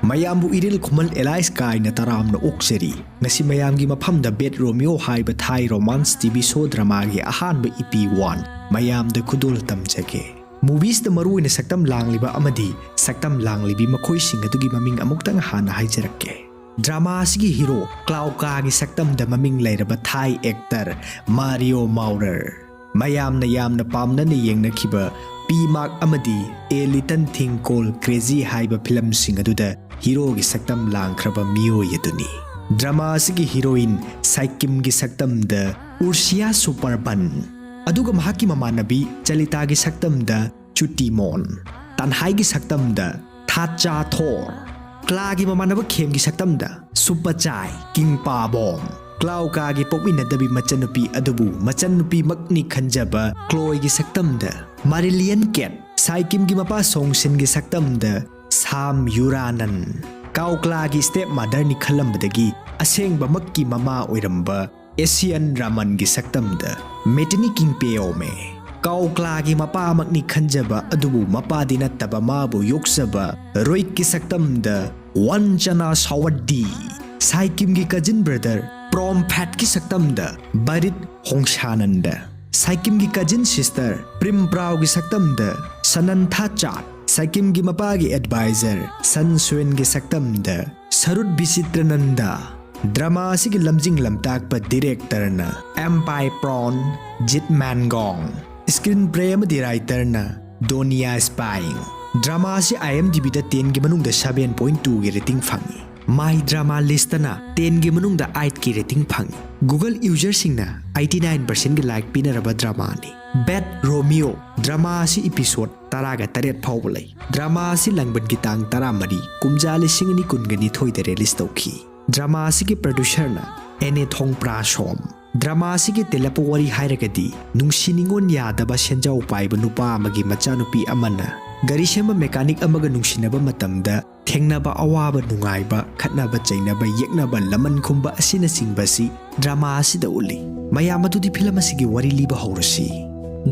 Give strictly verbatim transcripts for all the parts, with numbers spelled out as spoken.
ꯃꯌꯥꯝꯕꯨ ꯏꯔꯤꯜ ꯈꯨꯃꯜ ꯑꯦꯂꯥꯏꯁ ꯀꯥꯏꯅ ꯇꯔꯥꯝꯅ ꯑꯣꯛꯆꯔꯤ꯫ ꯉꯁꯤ ꯃꯌꯥꯝꯒꯤ ꯃꯐꯝꯗ ꯕꯦꯠ ꯔꯣꯃꯤꯌꯣ ꯍꯥꯏꯕ ꯊꯥꯏ ꯔꯣꯃꯥꯟꯁ ꯇꯤ ꯚꯤ ꯁꯣ ꯗ꯭ꯔꯃꯥꯒꯤ ꯑꯍꯥꯟꯕ ꯏꯄꯤ ꯋꯥꯟ ꯃꯌꯥꯝꯗ ꯈꯨꯗꯣꯜ ꯇꯝꯖꯒꯦ꯫ ꯃꯨꯚꯤꯁꯇ ꯃꯔꯨꯑꯣꯏꯅ ꯁꯛꯇꯝ ꯂꯥꯡꯂꯤꯕ ꯑꯃꯗꯤ ꯁꯛꯇꯝ ꯂꯥꯡꯂꯤꯕꯤ ꯃꯈꯣꯏꯁꯤꯡ ꯑꯗꯨꯒꯤ ꯃꯃꯤꯡ ꯑꯃꯨꯛꯇꯪ ꯍꯥꯟꯅ ꯍꯥꯏꯖꯔꯛꯀꯦ꯫ ꯗ꯭ꯔꯃꯥ ꯑꯁꯤꯒꯤ ꯍꯤꯔꯣ ꯀ꯭ꯂꯥꯎꯀꯥꯒꯤ ꯁꯛꯇꯝꯗ ꯃꯃꯤꯡ ꯂꯩꯔꯕ ꯊꯥꯏ ꯑꯦꯛꯇꯔ ꯃꯥꯔꯤꯌꯣ ꯃꯥꯎꯔꯔ꯫ ꯃꯌꯥꯝꯅ ꯌꯥꯝꯅ ꯄꯥꯝꯅꯅ ꯌꯦꯡꯅꯈꯤꯕ ꯄꯤ ꯃꯥꯔꯛ ꯑꯃꯗꯤ ꯑꯦ ꯂꯤꯇꯟ ꯊꯤꯡ ꯀꯣꯜ ꯀ꯭ꯔꯦꯖꯤ ꯍꯥꯏꯕ ꯐꯤꯂꯝꯁꯤꯡ ꯑꯗꯨꯗ ꯍꯤꯔꯣꯒꯤ ꯁꯛꯇꯝ ꯂꯥꯡꯈ꯭ꯔꯕ ꯃꯤꯑꯣꯏ ꯑꯗꯨꯅꯤ꯫ ꯗ꯭ꯔꯃꯥ ꯑꯁꯤꯒꯤ ꯍꯤꯔꯣꯏꯟ ꯁꯥꯏꯀꯤꯝꯒꯤ ꯁꯛꯇꯝꯗ ꯎꯔꯁꯤꯌꯥ ꯁꯨꯄꯔꯕꯟ, ꯑꯗꯨꯒ ꯃꯍꯥꯛꯀꯤ ꯃꯃꯥꯟꯅꯕꯤ ꯆꯂꯤꯇꯥꯒꯤ ꯁꯛꯇꯝꯗ ꯆꯨꯇꯤꯃꯣꯟ, ꯇꯥꯟꯍꯥꯏꯒꯤ ꯁꯛꯇꯝꯗ ꯊꯥꯆꯥ ꯊꯣꯔ, ꯀ꯭ꯂꯥꯒꯤ ꯃꯃꯥꯟꯅꯕ ꯈꯦꯝꯒꯤ ꯁꯛꯇꯝꯗ ꯁꯨꯄꯆꯥꯏ ꯀꯤꯡꯄꯥꯕꯣꯝ, ꯀ꯭ꯂꯥꯎꯀꯥꯒꯤ ꯄꯣꯛꯃꯤꯟꯅꯗꯕꯤ ꯃꯆꯟꯅꯨꯄꯤ ꯑꯗꯨꯕꯨ ꯃꯆꯟꯅꯨꯄꯤꯃꯛꯅꯤ ꯈꯟꯖꯕ ꯀ꯭ꯂꯣꯏꯒꯤ ꯁꯛꯇꯝꯗ ꯃꯥꯔꯤꯂꯤꯌꯟ ꯀꯦꯠ, ꯁꯥꯏꯀꯤꯝꯒꯤ ꯃꯄꯥ ꯁꯣꯡꯁꯤꯟꯒꯤ ꯁꯛꯇꯝꯗ ꯁꯥꯝ ꯌꯨꯔꯥꯅꯟ, ꯀꯥꯎꯀ꯭ꯂꯥꯒꯤ ꯁ꯭ꯇꯦꯞ ꯃꯥꯗꯔꯅꯤ ꯈꯜꯂꯝꯕꯗꯒꯤ ꯑꯁꯦꯡꯕꯃꯛꯀꯤ ꯃꯃꯥ ꯑꯣꯏꯔꯝꯕ ꯑꯦꯁꯤꯌꯟ ꯔꯥꯃꯟꯒꯤ ꯁꯛꯇꯝꯗ ꯃꯦꯇꯤꯅꯤ ꯀꯤꯡꯄꯦꯌꯣꯃꯦ, ꯀꯥꯎꯀ꯭ꯂꯥꯒꯤ ꯃꯄꯥꯃꯛꯅꯤ ꯈꯟꯖꯕ ꯑꯗꯨꯕꯨ ꯃꯄꯥꯗꯤ ꯅꯠꯇꯕ ꯃꯥꯕꯨ ꯌꯣꯛꯆꯕ ꯔꯣꯏꯛꯀꯤ ꯁꯛꯇꯝꯗ ꯋꯥꯟꯆꯅꯥ ꯁꯥꯋꯠꯗꯤ, ꯁꯥꯏꯀꯤꯝꯒꯤ ꯀꯖꯤꯟ ꯕ꯭ꯔꯗꯔ ꯄ꯭ꯔꯣꯝꯐꯦꯠꯀꯤ ꯁꯛꯇꯝꯗ ꯕꯔꯤꯠ ꯍꯣꯡꯁꯥꯅꯟꯗ, ꯁꯥꯏꯀꯤꯝꯒꯤ ꯀꯖꯤꯟ ꯁꯤꯁꯇꯔ ꯄ꯭ꯔꯤꯝꯄ꯭ꯔꯥꯎꯒꯤ ꯁꯛꯇꯝꯗ ꯁꯅꯟꯊꯥ ꯆꯥꯠ, ꯁꯥꯏꯀꯤꯝꯒꯤ ꯃꯄꯥꯒꯤ ꯑꯦꯗꯚꯥꯏꯖꯔ ꯁꯟꯁ꯭ꯋꯦꯟꯒꯤ ꯁꯛꯇꯝꯗ ꯁꯔꯨꯠ ꯕꯤꯆꯤꯇ꯭ꯔꯅꯟꯗ꯫ ꯗ꯭ꯔꯃꯥ ꯑꯁꯤꯒꯤ ꯂꯝꯖꯤꯡ ꯂꯝꯇꯥꯛꯄ ꯗꯤꯔꯦꯛꯇꯔꯅ ꯑꯦꯝꯄꯥꯏ ꯄ꯭ꯔꯣꯟ ꯖꯤꯠ ꯃꯥꯟꯒꯣꯡ, ꯁ꯭ꯀ꯭ꯔꯤꯟ ꯄ꯭ꯂꯦ ꯑꯃꯗꯤ ꯔꯥꯏꯇꯔꯅ ꯗꯣꯅꯤꯌꯥ ꯁ꯭ꯄꯥꯏꯡ꯫ ꯗ꯭ꯔꯃꯥ ꯑꯁꯤ ꯑꯥꯏ ꯑꯦꯝ ꯗꯤ ꯕꯤꯗ ꯇꯦꯟꯒꯤ ꯃꯅꯨꯡꯗ ꯁꯚꯦꯟ ꯄꯣꯏꯟ ꯇꯨꯒꯤ ꯔꯦꯇꯤꯡ ꯐꯪꯉꯤ꯫ ꯃꯥꯏ ꯗ꯭ꯔꯃꯥ ꯂꯤꯁꯇꯅ ꯇꯦꯟꯒꯤ ꯃꯅꯨꯡꯗ ꯑꯥꯏꯠꯀꯤ ꯔꯦꯇꯤꯡ ꯐꯪꯉꯤ꯫ ꯒꯨꯒꯜ ꯌꯨꯖꯔꯁꯤꯡꯅ ꯑꯩꯠꯇꯤ ꯅꯥꯏꯟ ꯄꯥꯔꯁꯦꯟꯒꯤ ꯂꯥꯏꯛ ꯄꯤꯅꯔꯕ ꯗ꯭ꯔꯃꯥꯅꯤ꯫ ꯕꯦꯠ ꯔꯣꯃꯤꯌꯣ ꯗ꯭ꯔꯃꯥ ꯑꯁꯤ ꯏꯄꯤꯁꯣꯗ ꯇꯔꯥꯒ ꯇꯔꯦꯠ ꯐꯥꯎꯕ ꯂꯩ꯫ ꯗ꯭ꯔꯃꯥ ꯑꯁꯤ ꯂꯥꯡꯕꯟꯒꯤ ꯇꯥꯡ ꯇꯔꯥꯃꯔꯤ, ꯀꯨꯝꯖꯥ ꯂꯤꯁꯤꯡ ꯑꯅꯤ ꯀꯨꯟꯒ ꯅꯤꯊꯣꯏꯗ ꯔꯤꯂꯤꯁ ꯇꯧꯈꯤ꯫ ꯗ꯭ꯔꯃꯥ ꯑꯁꯤꯒꯤ ꯄ꯭ꯔꯗ꯭ꯌꯨꯁꯔꯅ ꯑꯦꯅꯦ ꯊꯣꯡꯄ꯭ꯔꯥ ꯁꯣꯝ꯫ ꯗ꯭ꯔꯃꯥ ꯑꯁꯤꯒꯤ ꯇꯦꯜꯂꯞꯄ ꯋꯥꯔꯤ ꯍꯥꯏꯔꯒꯗꯤ ꯅꯨꯡꯁꯤ ꯅꯤꯉꯣꯟ ꯌꯥꯗꯕ ꯁꯦꯟꯖꯥꯎ ꯄꯥꯏꯕ ꯅꯨꯄꯥ ꯑꯃꯒꯤ ꯃꯆꯥꯅꯨꯄꯤ ꯑꯃꯅ ꯒꯥꯔꯤ ꯁꯦꯝꯕ ꯃꯦꯀꯥꯅꯤꯛ ꯑꯃꯒ ꯅꯨꯡꯁꯤꯅꯕ ꯃꯇꯝꯗ ꯊꯦꯡꯅꯕ ꯑꯋꯥꯕ ꯅꯨꯡꯉꯥꯏꯕ, ꯈꯠꯅꯕ ꯆꯩꯅꯕ, ꯌꯦꯛꯅꯕ, ꯂꯃꯟ ꯈꯨꯝꯕ ꯑꯁꯤꯅꯆꯤꯡꯕꯁꯤ ꯗ꯭ꯔꯃꯥ ꯑꯁꯤꯗ ꯎꯠꯂꯤ꯫ ꯃꯌꯥꯝ ꯑꯗꯨꯗꯤ ꯐꯤꯂꯝ ꯑꯁꯤꯒꯤ ꯋꯥꯔꯤ ꯂꯤꯕ ꯍꯧꯔꯁꯤ꯫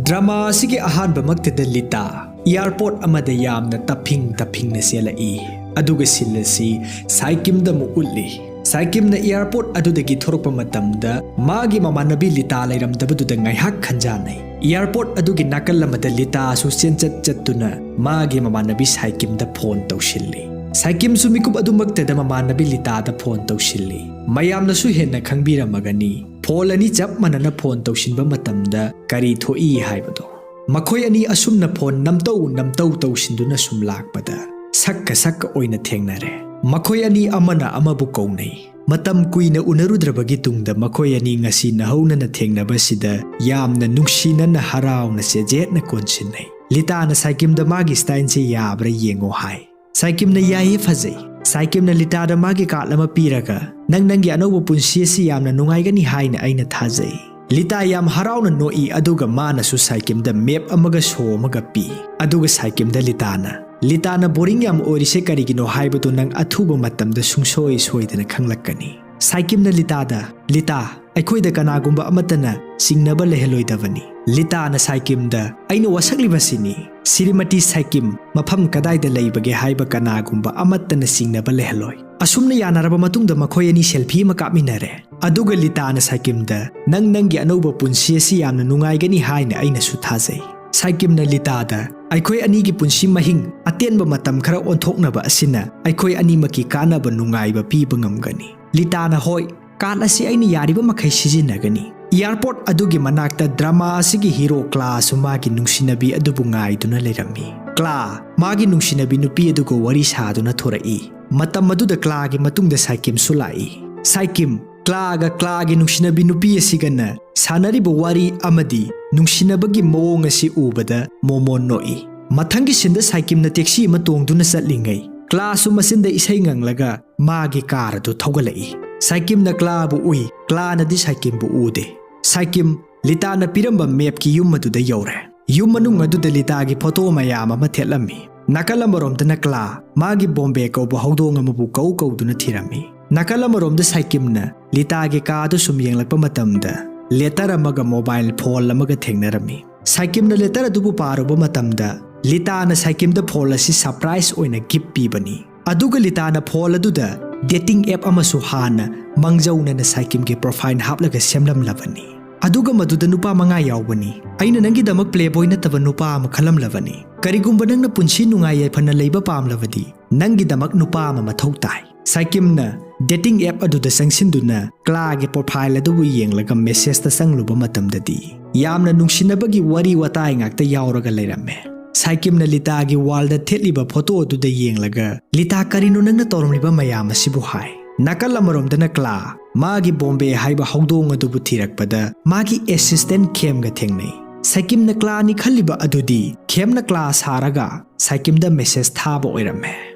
ꯗ꯭ꯔꯃꯥ ꯑꯁꯤꯒꯤ ꯑꯍꯥꯟꯕꯃꯛꯇꯗ ꯂꯤꯇꯥ ꯑꯦꯌꯥꯔꯄꯣꯔꯠ ꯑꯃꯗ ꯌꯥꯝꯅ ꯇꯞꯐꯤꯡ ꯇꯞꯐꯤꯡꯅ ꯆꯦꯜꯂꯛꯏ꯫ ꯑꯗꯨꯒ ꯁꯤꯜ ꯑꯁꯤ ꯁꯥꯏꯀꯤꯝꯗ ꯑꯃꯨꯛ ꯎꯠꯂꯤ꯫ ꯁꯥꯏꯀꯤꯝꯅ ꯑꯦꯌꯥꯔꯄꯣꯔꯠ ꯑꯗꯨꯗꯒꯤ ꯊꯣꯔꯛꯄ ꯃꯇꯝꯗ ꯃꯥꯒꯤ ꯃꯃꯥꯟꯅꯕꯤ ꯂꯤꯇꯥ ꯂꯩꯔꯝꯗꯕꯗꯨꯗ ꯉꯥꯏꯍꯥꯛ ꯈꯟꯖꯥꯟꯅꯩ꯫ ꯑꯦꯌꯥꯔꯄꯣꯔꯠ ꯑꯗꯨꯒꯤ ꯅꯥꯀꯜ ꯑꯃꯗ ꯂꯤꯇꯥꯁꯨ ꯆꯦꯟꯆꯠ ꯆꯠꯇꯨꯅ ꯃꯥꯒꯤ ꯃꯃꯥꯟꯅꯕꯤ ꯁꯥꯏꯀꯤꯝꯗ ꯐꯣꯟ ꯇꯧꯁꯤꯜꯂꯤ꯫ ꯁꯥꯏꯀꯤꯝꯁꯨ ꯃꯤꯀꯨꯞ ꯑꯗꯨꯃꯛꯇꯗ ꯃꯃꯥꯟꯅꯕꯤ ꯂꯤꯇꯥꯗ ꯐꯣꯟ ꯇꯧꯁꯤꯜꯂꯤ꯫ ꯃꯌꯥꯝꯅꯁꯨ ꯍꯦꯟꯅ ꯈꯪꯕꯤꯔꯝꯃꯒꯅꯤ, ꯐꯣꯟ ꯑꯅꯤ ꯆꯞ ꯃꯥꯟꯅꯅ ꯐꯣꯟ ꯇꯧꯁꯤꯟꯕ ꯃꯇꯝꯗ ꯀꯔꯤ ꯊꯣꯛꯏ ꯍꯥꯏꯕꯗꯣ꯫ ꯃꯈꯣꯏ ꯑꯅꯤ ꯑꯁꯨꯝꯅ ꯐꯣꯟ ꯅꯝꯇꯧ ꯅꯝꯇꯧ ꯇꯧꯁꯤꯟꯗꯨꯅ ꯁꯨꯝ ꯂꯥꯛꯄꯗ ꯁꯛꯀ ꯁꯛꯀ ꯑꯣꯏꯅ ꯊꯦꯡꯅꯔꯦ꯫ ꯃꯈꯣꯏ ꯑꯅꯤ ꯑꯃꯅ ꯑꯃꯕꯨ ꯀꯧꯅꯩ꯫ ꯃꯇꯝ ꯀꯨꯏꯅ ꯎꯅꯔꯨꯗ꯭ꯔꯕꯒꯤ ꯇꯨꯡꯗ ꯃꯈꯣꯏ ꯑꯅꯤ ꯉꯁꯤ ꯅꯧꯍꯧꯅꯅ ꯊꯦꯡꯅꯕꯁꯤꯗ ꯌꯥꯝꯅ ꯅꯨꯡꯁꯤꯅꯅ, ꯍꯔꯥꯎꯅ, ꯆꯦꯖꯦꯠꯅ ꯀꯣꯟꯁꯤꯟꯅꯩ꯫ ꯂꯤꯇꯥꯅ ꯁꯥꯏꯀꯤꯝꯗ ꯃꯥꯒꯤ ꯁ꯭ꯇꯥꯏꯜꯁꯦ ꯌꯥꯕ꯭ꯔꯥ ꯌꯦꯡꯉꯣ ꯍꯥꯏ꯫ ꯁꯥꯏꯀꯤꯝꯅ ꯌꯥꯏꯌꯦ, ꯐꯖꯩ꯫ ꯁꯥꯏꯀꯤꯝꯅ ꯂꯤꯇꯥꯗ ꯃꯥꯒꯤ ꯀꯥꯔꯗ ꯑꯃ ꯄꯤꯔꯒ, "ꯅꯪ ꯅꯪꯒꯤ ꯑꯅꯧꯕ ꯄꯨꯟꯁꯤ ꯑꯁꯤ ꯌꯥꯝꯅ ꯅꯨꯡꯉꯥꯏꯒꯅꯤ ꯍꯥꯏꯅ ꯑꯩꯅ ꯊꯥꯖꯩ"꯫ ꯂꯤꯇꯥ ꯌꯥꯝ ꯍꯔꯥꯎꯅ ꯅꯣꯛꯏ, ꯑꯗꯨꯒ ꯃꯥꯅꯁꯨ ꯁꯥꯏꯀꯤꯝꯗ ꯃꯦꯞ ꯑꯃꯒ ꯁꯣ ꯑꯃꯒ ꯄꯤ꯫ ꯑꯗꯨꯒ ꯁꯥꯏꯀꯤꯝꯗ ꯂꯤꯇꯥꯅ, "ꯂꯤꯇꯥꯅ ꯕꯣꯔꯤꯡ ꯌꯥꯝ ꯑꯣꯏꯔꯤꯁꯦ ꯀꯔꯤꯒꯤꯅꯣ ꯍꯥꯏꯕꯗꯨ ꯅꯪ ꯑꯊꯨꯕ ꯃꯇꯝꯗ ꯁꯨꯡꯁꯣꯏ ꯁꯣꯏꯗꯅ ꯈꯪꯂꯛꯀꯅꯤ"꯫ ꯁꯥꯏꯀꯤꯝꯅ ꯂꯤꯇꯥꯗ, "ꯂꯤꯇꯥ, ꯑꯩꯈꯣꯏꯗ ꯀꯅꯥꯒꯨꯝꯕ ꯑꯃꯠꯇꯅ ꯆꯤꯡꯅꯕ ꯂꯩꯍꯜꯂꯣꯏꯗꯕꯅꯤ"꯫ ꯂꯤꯇꯥꯅ ꯁꯥꯏꯀꯤꯝꯗ, "ꯑꯩꯅ ꯋꯥꯁꯛꯂꯤꯕꯁꯤꯅꯤ, ꯁ꯭ꯔꯤꯃꯇꯤ ꯁꯥꯏꯀꯤꯝ, ꯃꯐꯝ ꯀꯗꯥꯏꯗ ꯂꯩꯕꯒꯦ ꯍꯥꯏꯕ ꯀꯅꯥꯒꯨꯝꯕ ꯑꯃꯠꯇꯅ ꯆꯤꯡꯅꯕ ꯂꯩꯍꯜꯂꯣꯏ"꯫ ꯑꯁꯨꯝꯅ ꯌꯥꯅꯔꯕ ꯃꯇꯨꯡꯗ ꯃꯈꯣꯏ ꯑꯅꯤ ꯁꯦꯜꯐꯤ ꯑꯃ ꯀꯥꯞꯃꯤꯟꯅꯔꯦ꯫ ꯑꯗꯨꯒ ꯂꯤꯇꯥꯅ ꯁꯥꯏꯀꯤꯝꯗ, "ꯅꯪ ꯅꯪꯒꯤ ꯑꯅꯧꯕ ꯄꯨꯟꯁꯤ ꯑꯁꯤ ꯌꯥꯝꯅ ꯅꯨꯡꯉꯥꯏꯒꯅꯤ ꯍꯥꯏꯅ ꯑꯩꯅꯁꯨ ꯊꯥꯖꯩ"꯫ ꯁꯥꯏꯀꯤꯝꯅ ꯂꯤꯇꯥꯗ, "ꯑꯩꯈꯣꯏ ꯑꯅꯤꯒꯤ ꯄꯨꯟꯁꯤ ꯃꯍꯤꯡ ꯑꯇꯦꯟꯕ ꯃꯇꯝ ꯈꯔ ꯑꯣꯟꯊꯣꯛꯅꯕ ꯑꯁꯤꯅ ꯑꯩꯈꯣꯏ ꯑꯅꯤꯃꯛꯀꯤ ꯀꯥꯟꯅꯕ ꯅꯨꯡꯉꯥꯏꯕ ꯄꯤꯕ ꯉꯝꯒꯅꯤ"꯫ ꯂꯤꯇꯥꯅ, "ꯍꯣꯏ, ꯀꯥꯔꯗ ꯑꯁꯤ ꯑꯩꯅ ꯌꯥꯔꯤꯕ ꯃꯈꯩ ꯁꯤꯖꯤꯟꯅꯒꯅꯤ"꯫ ꯑꯦꯌꯥꯔꯄꯣꯔꯠ ꯑꯗꯨꯒꯤ ꯃꯅꯥꯛꯇ ꯗ꯭ꯔꯃꯥ ꯑꯁꯤꯒꯤ ꯍꯤꯔꯣ ꯀ꯭ꯂꯥꯁꯨ ꯃꯥꯒꯤ ꯅꯨꯡꯁꯤꯅꯕꯤ ꯑꯗꯨꯕꯨ ꯉꯥꯏꯗꯨꯅ ꯂꯩꯔꯝꯃꯤ꯫ ꯀ꯭ꯂꯥ ꯃꯥꯒꯤ ꯅꯨꯡꯁꯤꯅꯕꯤ ꯅꯨꯄꯤ ꯑꯗꯨꯒ ꯋꯥꯔꯤ ꯁꯥꯗꯨꯅ ꯊꯣꯔꯛꯏ꯫ ꯃꯇꯝ ꯑꯗꯨꯗ ꯀ꯭ꯂꯥꯒꯤ ꯃꯇꯨꯡꯗ ꯁꯥꯏꯀꯤꯝꯁꯨ ꯂꯥꯛꯏ꯫ ꯁꯥꯏꯀꯤꯝ, ꯀ꯭ꯂꯥꯒ ꯀ꯭ꯂꯥꯒꯤ ꯅꯨꯡꯁꯤꯅꯕꯤ ꯅꯨꯄꯤ ꯑꯁꯤꯒꯅ ꯁꯥꯟꯅꯔꯤꯕ ꯋꯥꯔꯤ ꯑꯃꯗꯤ ꯅꯨꯡꯁꯤꯅꯕꯒꯤ ꯃꯑꯣꯡ ꯑꯁꯤ ꯎꯕꯗ ꯃꯣꯃꯣꯟ ꯅꯣꯛꯏ꯫ ꯃꯊꯪꯒꯤ ꯁꯤꯟꯗ ꯁꯥꯏꯀꯤꯝꯅ ꯇꯦꯛꯁꯤ ꯑꯃ ꯇꯣꯡꯗꯨꯅ ꯆꯠꯂꯤꯉꯩ, ꯀ꯭ꯂꯥꯁꯨ ꯃꯆꯤꯟꯗ ꯏꯁꯩ ꯉꯪꯂꯒ ꯃꯥꯒꯤ ꯀꯥꯔ ꯑꯗꯨ ꯊꯧꯒꯠꯂꯛꯏ꯫ ꯁꯥꯏꯀꯤꯝꯅ ꯀ꯭ꯂꯥꯕꯨ ꯎꯏ, ꯀ꯭ꯂꯥꯅꯗꯤ ꯁꯥꯏꯀꯤꯝꯕꯨ ꯎꯗꯦ꯫ ꯁꯥꯏꯀꯤꯝ, ꯂꯤꯇꯥꯅ ꯄꯤꯔꯝꯕ ꯃꯦꯞꯀꯤ ꯌꯨꯝ ꯑꯗꯨꯗ ꯌꯧꯔꯦ꯫ ꯌꯨꯝ ꯃꯅꯨꯡ ꯑꯗꯨꯗ ꯂꯤꯇꯥꯒꯤ ꯐꯣꯇꯣ ꯃꯌꯥꯝ ꯑꯃ ꯊꯦꯠꯂꯝꯃꯤ꯫ ꯅꯥꯀꯜ ꯑꯃꯔꯣꯝꯗꯅ ꯀ꯭ꯂꯥ ꯃꯥꯒꯤ ꯕꯣꯝꯕꯦ ꯀꯧꯕ ꯍꯧꯗꯣꯡ ꯑꯃꯕꯨ ꯀꯧ ꯀꯧꯗꯨꯅ ꯊꯤꯔꯝꯃꯤ꯫ ꯅꯥꯀꯜ ꯑꯃꯔꯣꯝꯗ ꯁꯥꯏꯀꯤꯝꯅ ꯂꯤꯇꯥꯒꯤ ꯀꯥ ꯑꯗꯨ ꯁꯨꯝ ꯌꯦꯡꯂꯛꯄ ꯃꯇꯝꯗ ꯂꯦꯇꯔ ꯑꯃꯒ ꯃꯣꯕꯥꯏꯜ ꯐꯣꯟ ꯑꯃꯒ ꯊꯦꯡꯅꯔꯝꯃꯤ꯫ ꯁꯥꯏꯀꯤꯝꯅ ꯂꯦꯇꯔ ꯑꯗꯨꯕꯨ ꯄꯥꯔꯨꯕ ꯃꯇꯝꯗ ꯂꯤꯇꯥꯅ ꯁꯥꯏꯀꯤꯝꯗ ꯐꯣꯟ ꯑꯁꯤ ꯁꯔꯄ꯭ꯔꯥꯏꯖ ꯑꯣꯏꯅ ꯒꯤꯐ ꯄꯤꯕꯅꯤ꯫ ꯑꯗꯨꯒ ꯂꯤꯇꯥꯅ ꯐꯣꯟ ꯑꯗꯨꯗ ꯗꯦꯇꯤꯡ ꯑꯦꯞ ꯑꯃꯁꯨ ꯍꯥꯟꯅ ꯃꯥꯡꯖꯧꯅꯅ ꯁꯥꯏꯀꯤꯝꯒꯤ ꯄ꯭ꯔꯣꯐꯥꯏꯜ ꯍꯥꯞꯂꯒ ꯁꯦꯝꯂꯝꯂꯕꯅꯤ꯫ ꯑꯗꯨꯒ ꯃꯗꯨꯗ ꯅꯨꯄꯥ ꯃꯉꯥ ꯌꯥꯎꯕꯅꯤ꯫ "ꯑꯩꯅ ꯅꯪꯒꯤꯗꯃꯛ ꯄ꯭ꯂꯦꯕꯣꯏ ꯅꯠꯇꯕ ꯅꯨꯄꯥ ꯑꯃ ꯈꯜꯂꯝꯂꯕꯅꯤ꯫ ꯀꯔꯤꯒꯨꯝꯕ ꯅꯪꯅ ꯄꯨꯟꯁꯤ ꯅꯨꯡꯉꯥꯏ ꯌꯥꯏꯐꯅ ꯂꯩꯕ ꯄꯥꯝꯂꯕꯗꯤ ꯅꯪꯒꯤꯗꯃꯛ ꯅꯨꯄꯥ ꯑꯃ ꯃꯊꯧ ꯇꯥꯏ꯫" ꯁꯥꯏꯀꯤꯝꯅ ꯗꯦꯇꯤꯡ ꯑꯦꯞ ꯑꯗꯨꯗ ꯆꯪꯁꯤꯟꯗꯨꯅ ꯀ꯭ꯂꯥꯒꯤ ꯄ꯭ꯔꯣꯐꯥꯏꯜ ꯑꯗꯨꯕꯨ ꯌꯦꯡꯂꯒ ꯃꯦꯁꯦꯖꯇ ꯆꯪꯂꯨꯕ ꯃꯇꯝꯗꯗꯤ ꯌꯥꯝꯅ ꯅꯨꯡꯁꯤꯅꯕꯒꯤ ꯋꯥꯔꯤ ꯋꯥꯇꯥꯏ ꯉꯥꯛꯇ ꯌꯥꯎꯔꯒ ꯂꯩꯔꯝꯃꯦ꯫ ꯁꯥꯏꯀꯤꯝꯅ ꯂꯤꯇꯥꯒꯤ ꯋꯥꯜꯗ ꯊꯦꯠꯂꯤꯕ ꯐꯣꯇꯣ ꯑꯗꯨꯗ ꯌꯦꯡꯂꯒ "ꯂꯤꯇꯥ, ꯀꯔꯤꯅꯣ ꯅꯪꯅ ꯇꯧꯔꯝꯂꯤꯕ ꯃꯌꯥꯝ ꯑꯁꯤꯕꯨ?" ꯍꯥꯏ꯫ ꯅꯥꯀꯜ ꯑꯃꯔꯣꯝꯗꯅ ꯀ꯭ꯂꯥ ꯃꯥꯒꯤ ꯕꯣꯝꯕꯦ ꯍꯥꯏꯕ ꯍꯧꯗꯣꯡ ꯑꯗꯨꯕꯨ ꯊꯤꯔꯛꯄꯗ ꯃꯥꯒꯤ ꯑꯦꯁꯤꯁꯇꯦꯟ ꯈꯦꯝꯒ ꯊꯦꯡꯅꯩ꯫ ꯁꯥꯏꯀꯤꯝꯅ ꯀ꯭ꯂꯥꯅꯤ ꯈꯜꯂꯤꯕ ꯑꯗꯨꯗꯤ ꯈꯦꯝꯅ ꯀ꯭ꯂꯥ ꯁꯥꯔꯒ ꯁꯥꯏꯀꯤꯝꯗ ꯃꯦꯁꯦꯖ ꯊꯥꯕ ꯑꯣꯏꯔꯝꯃꯦ꯫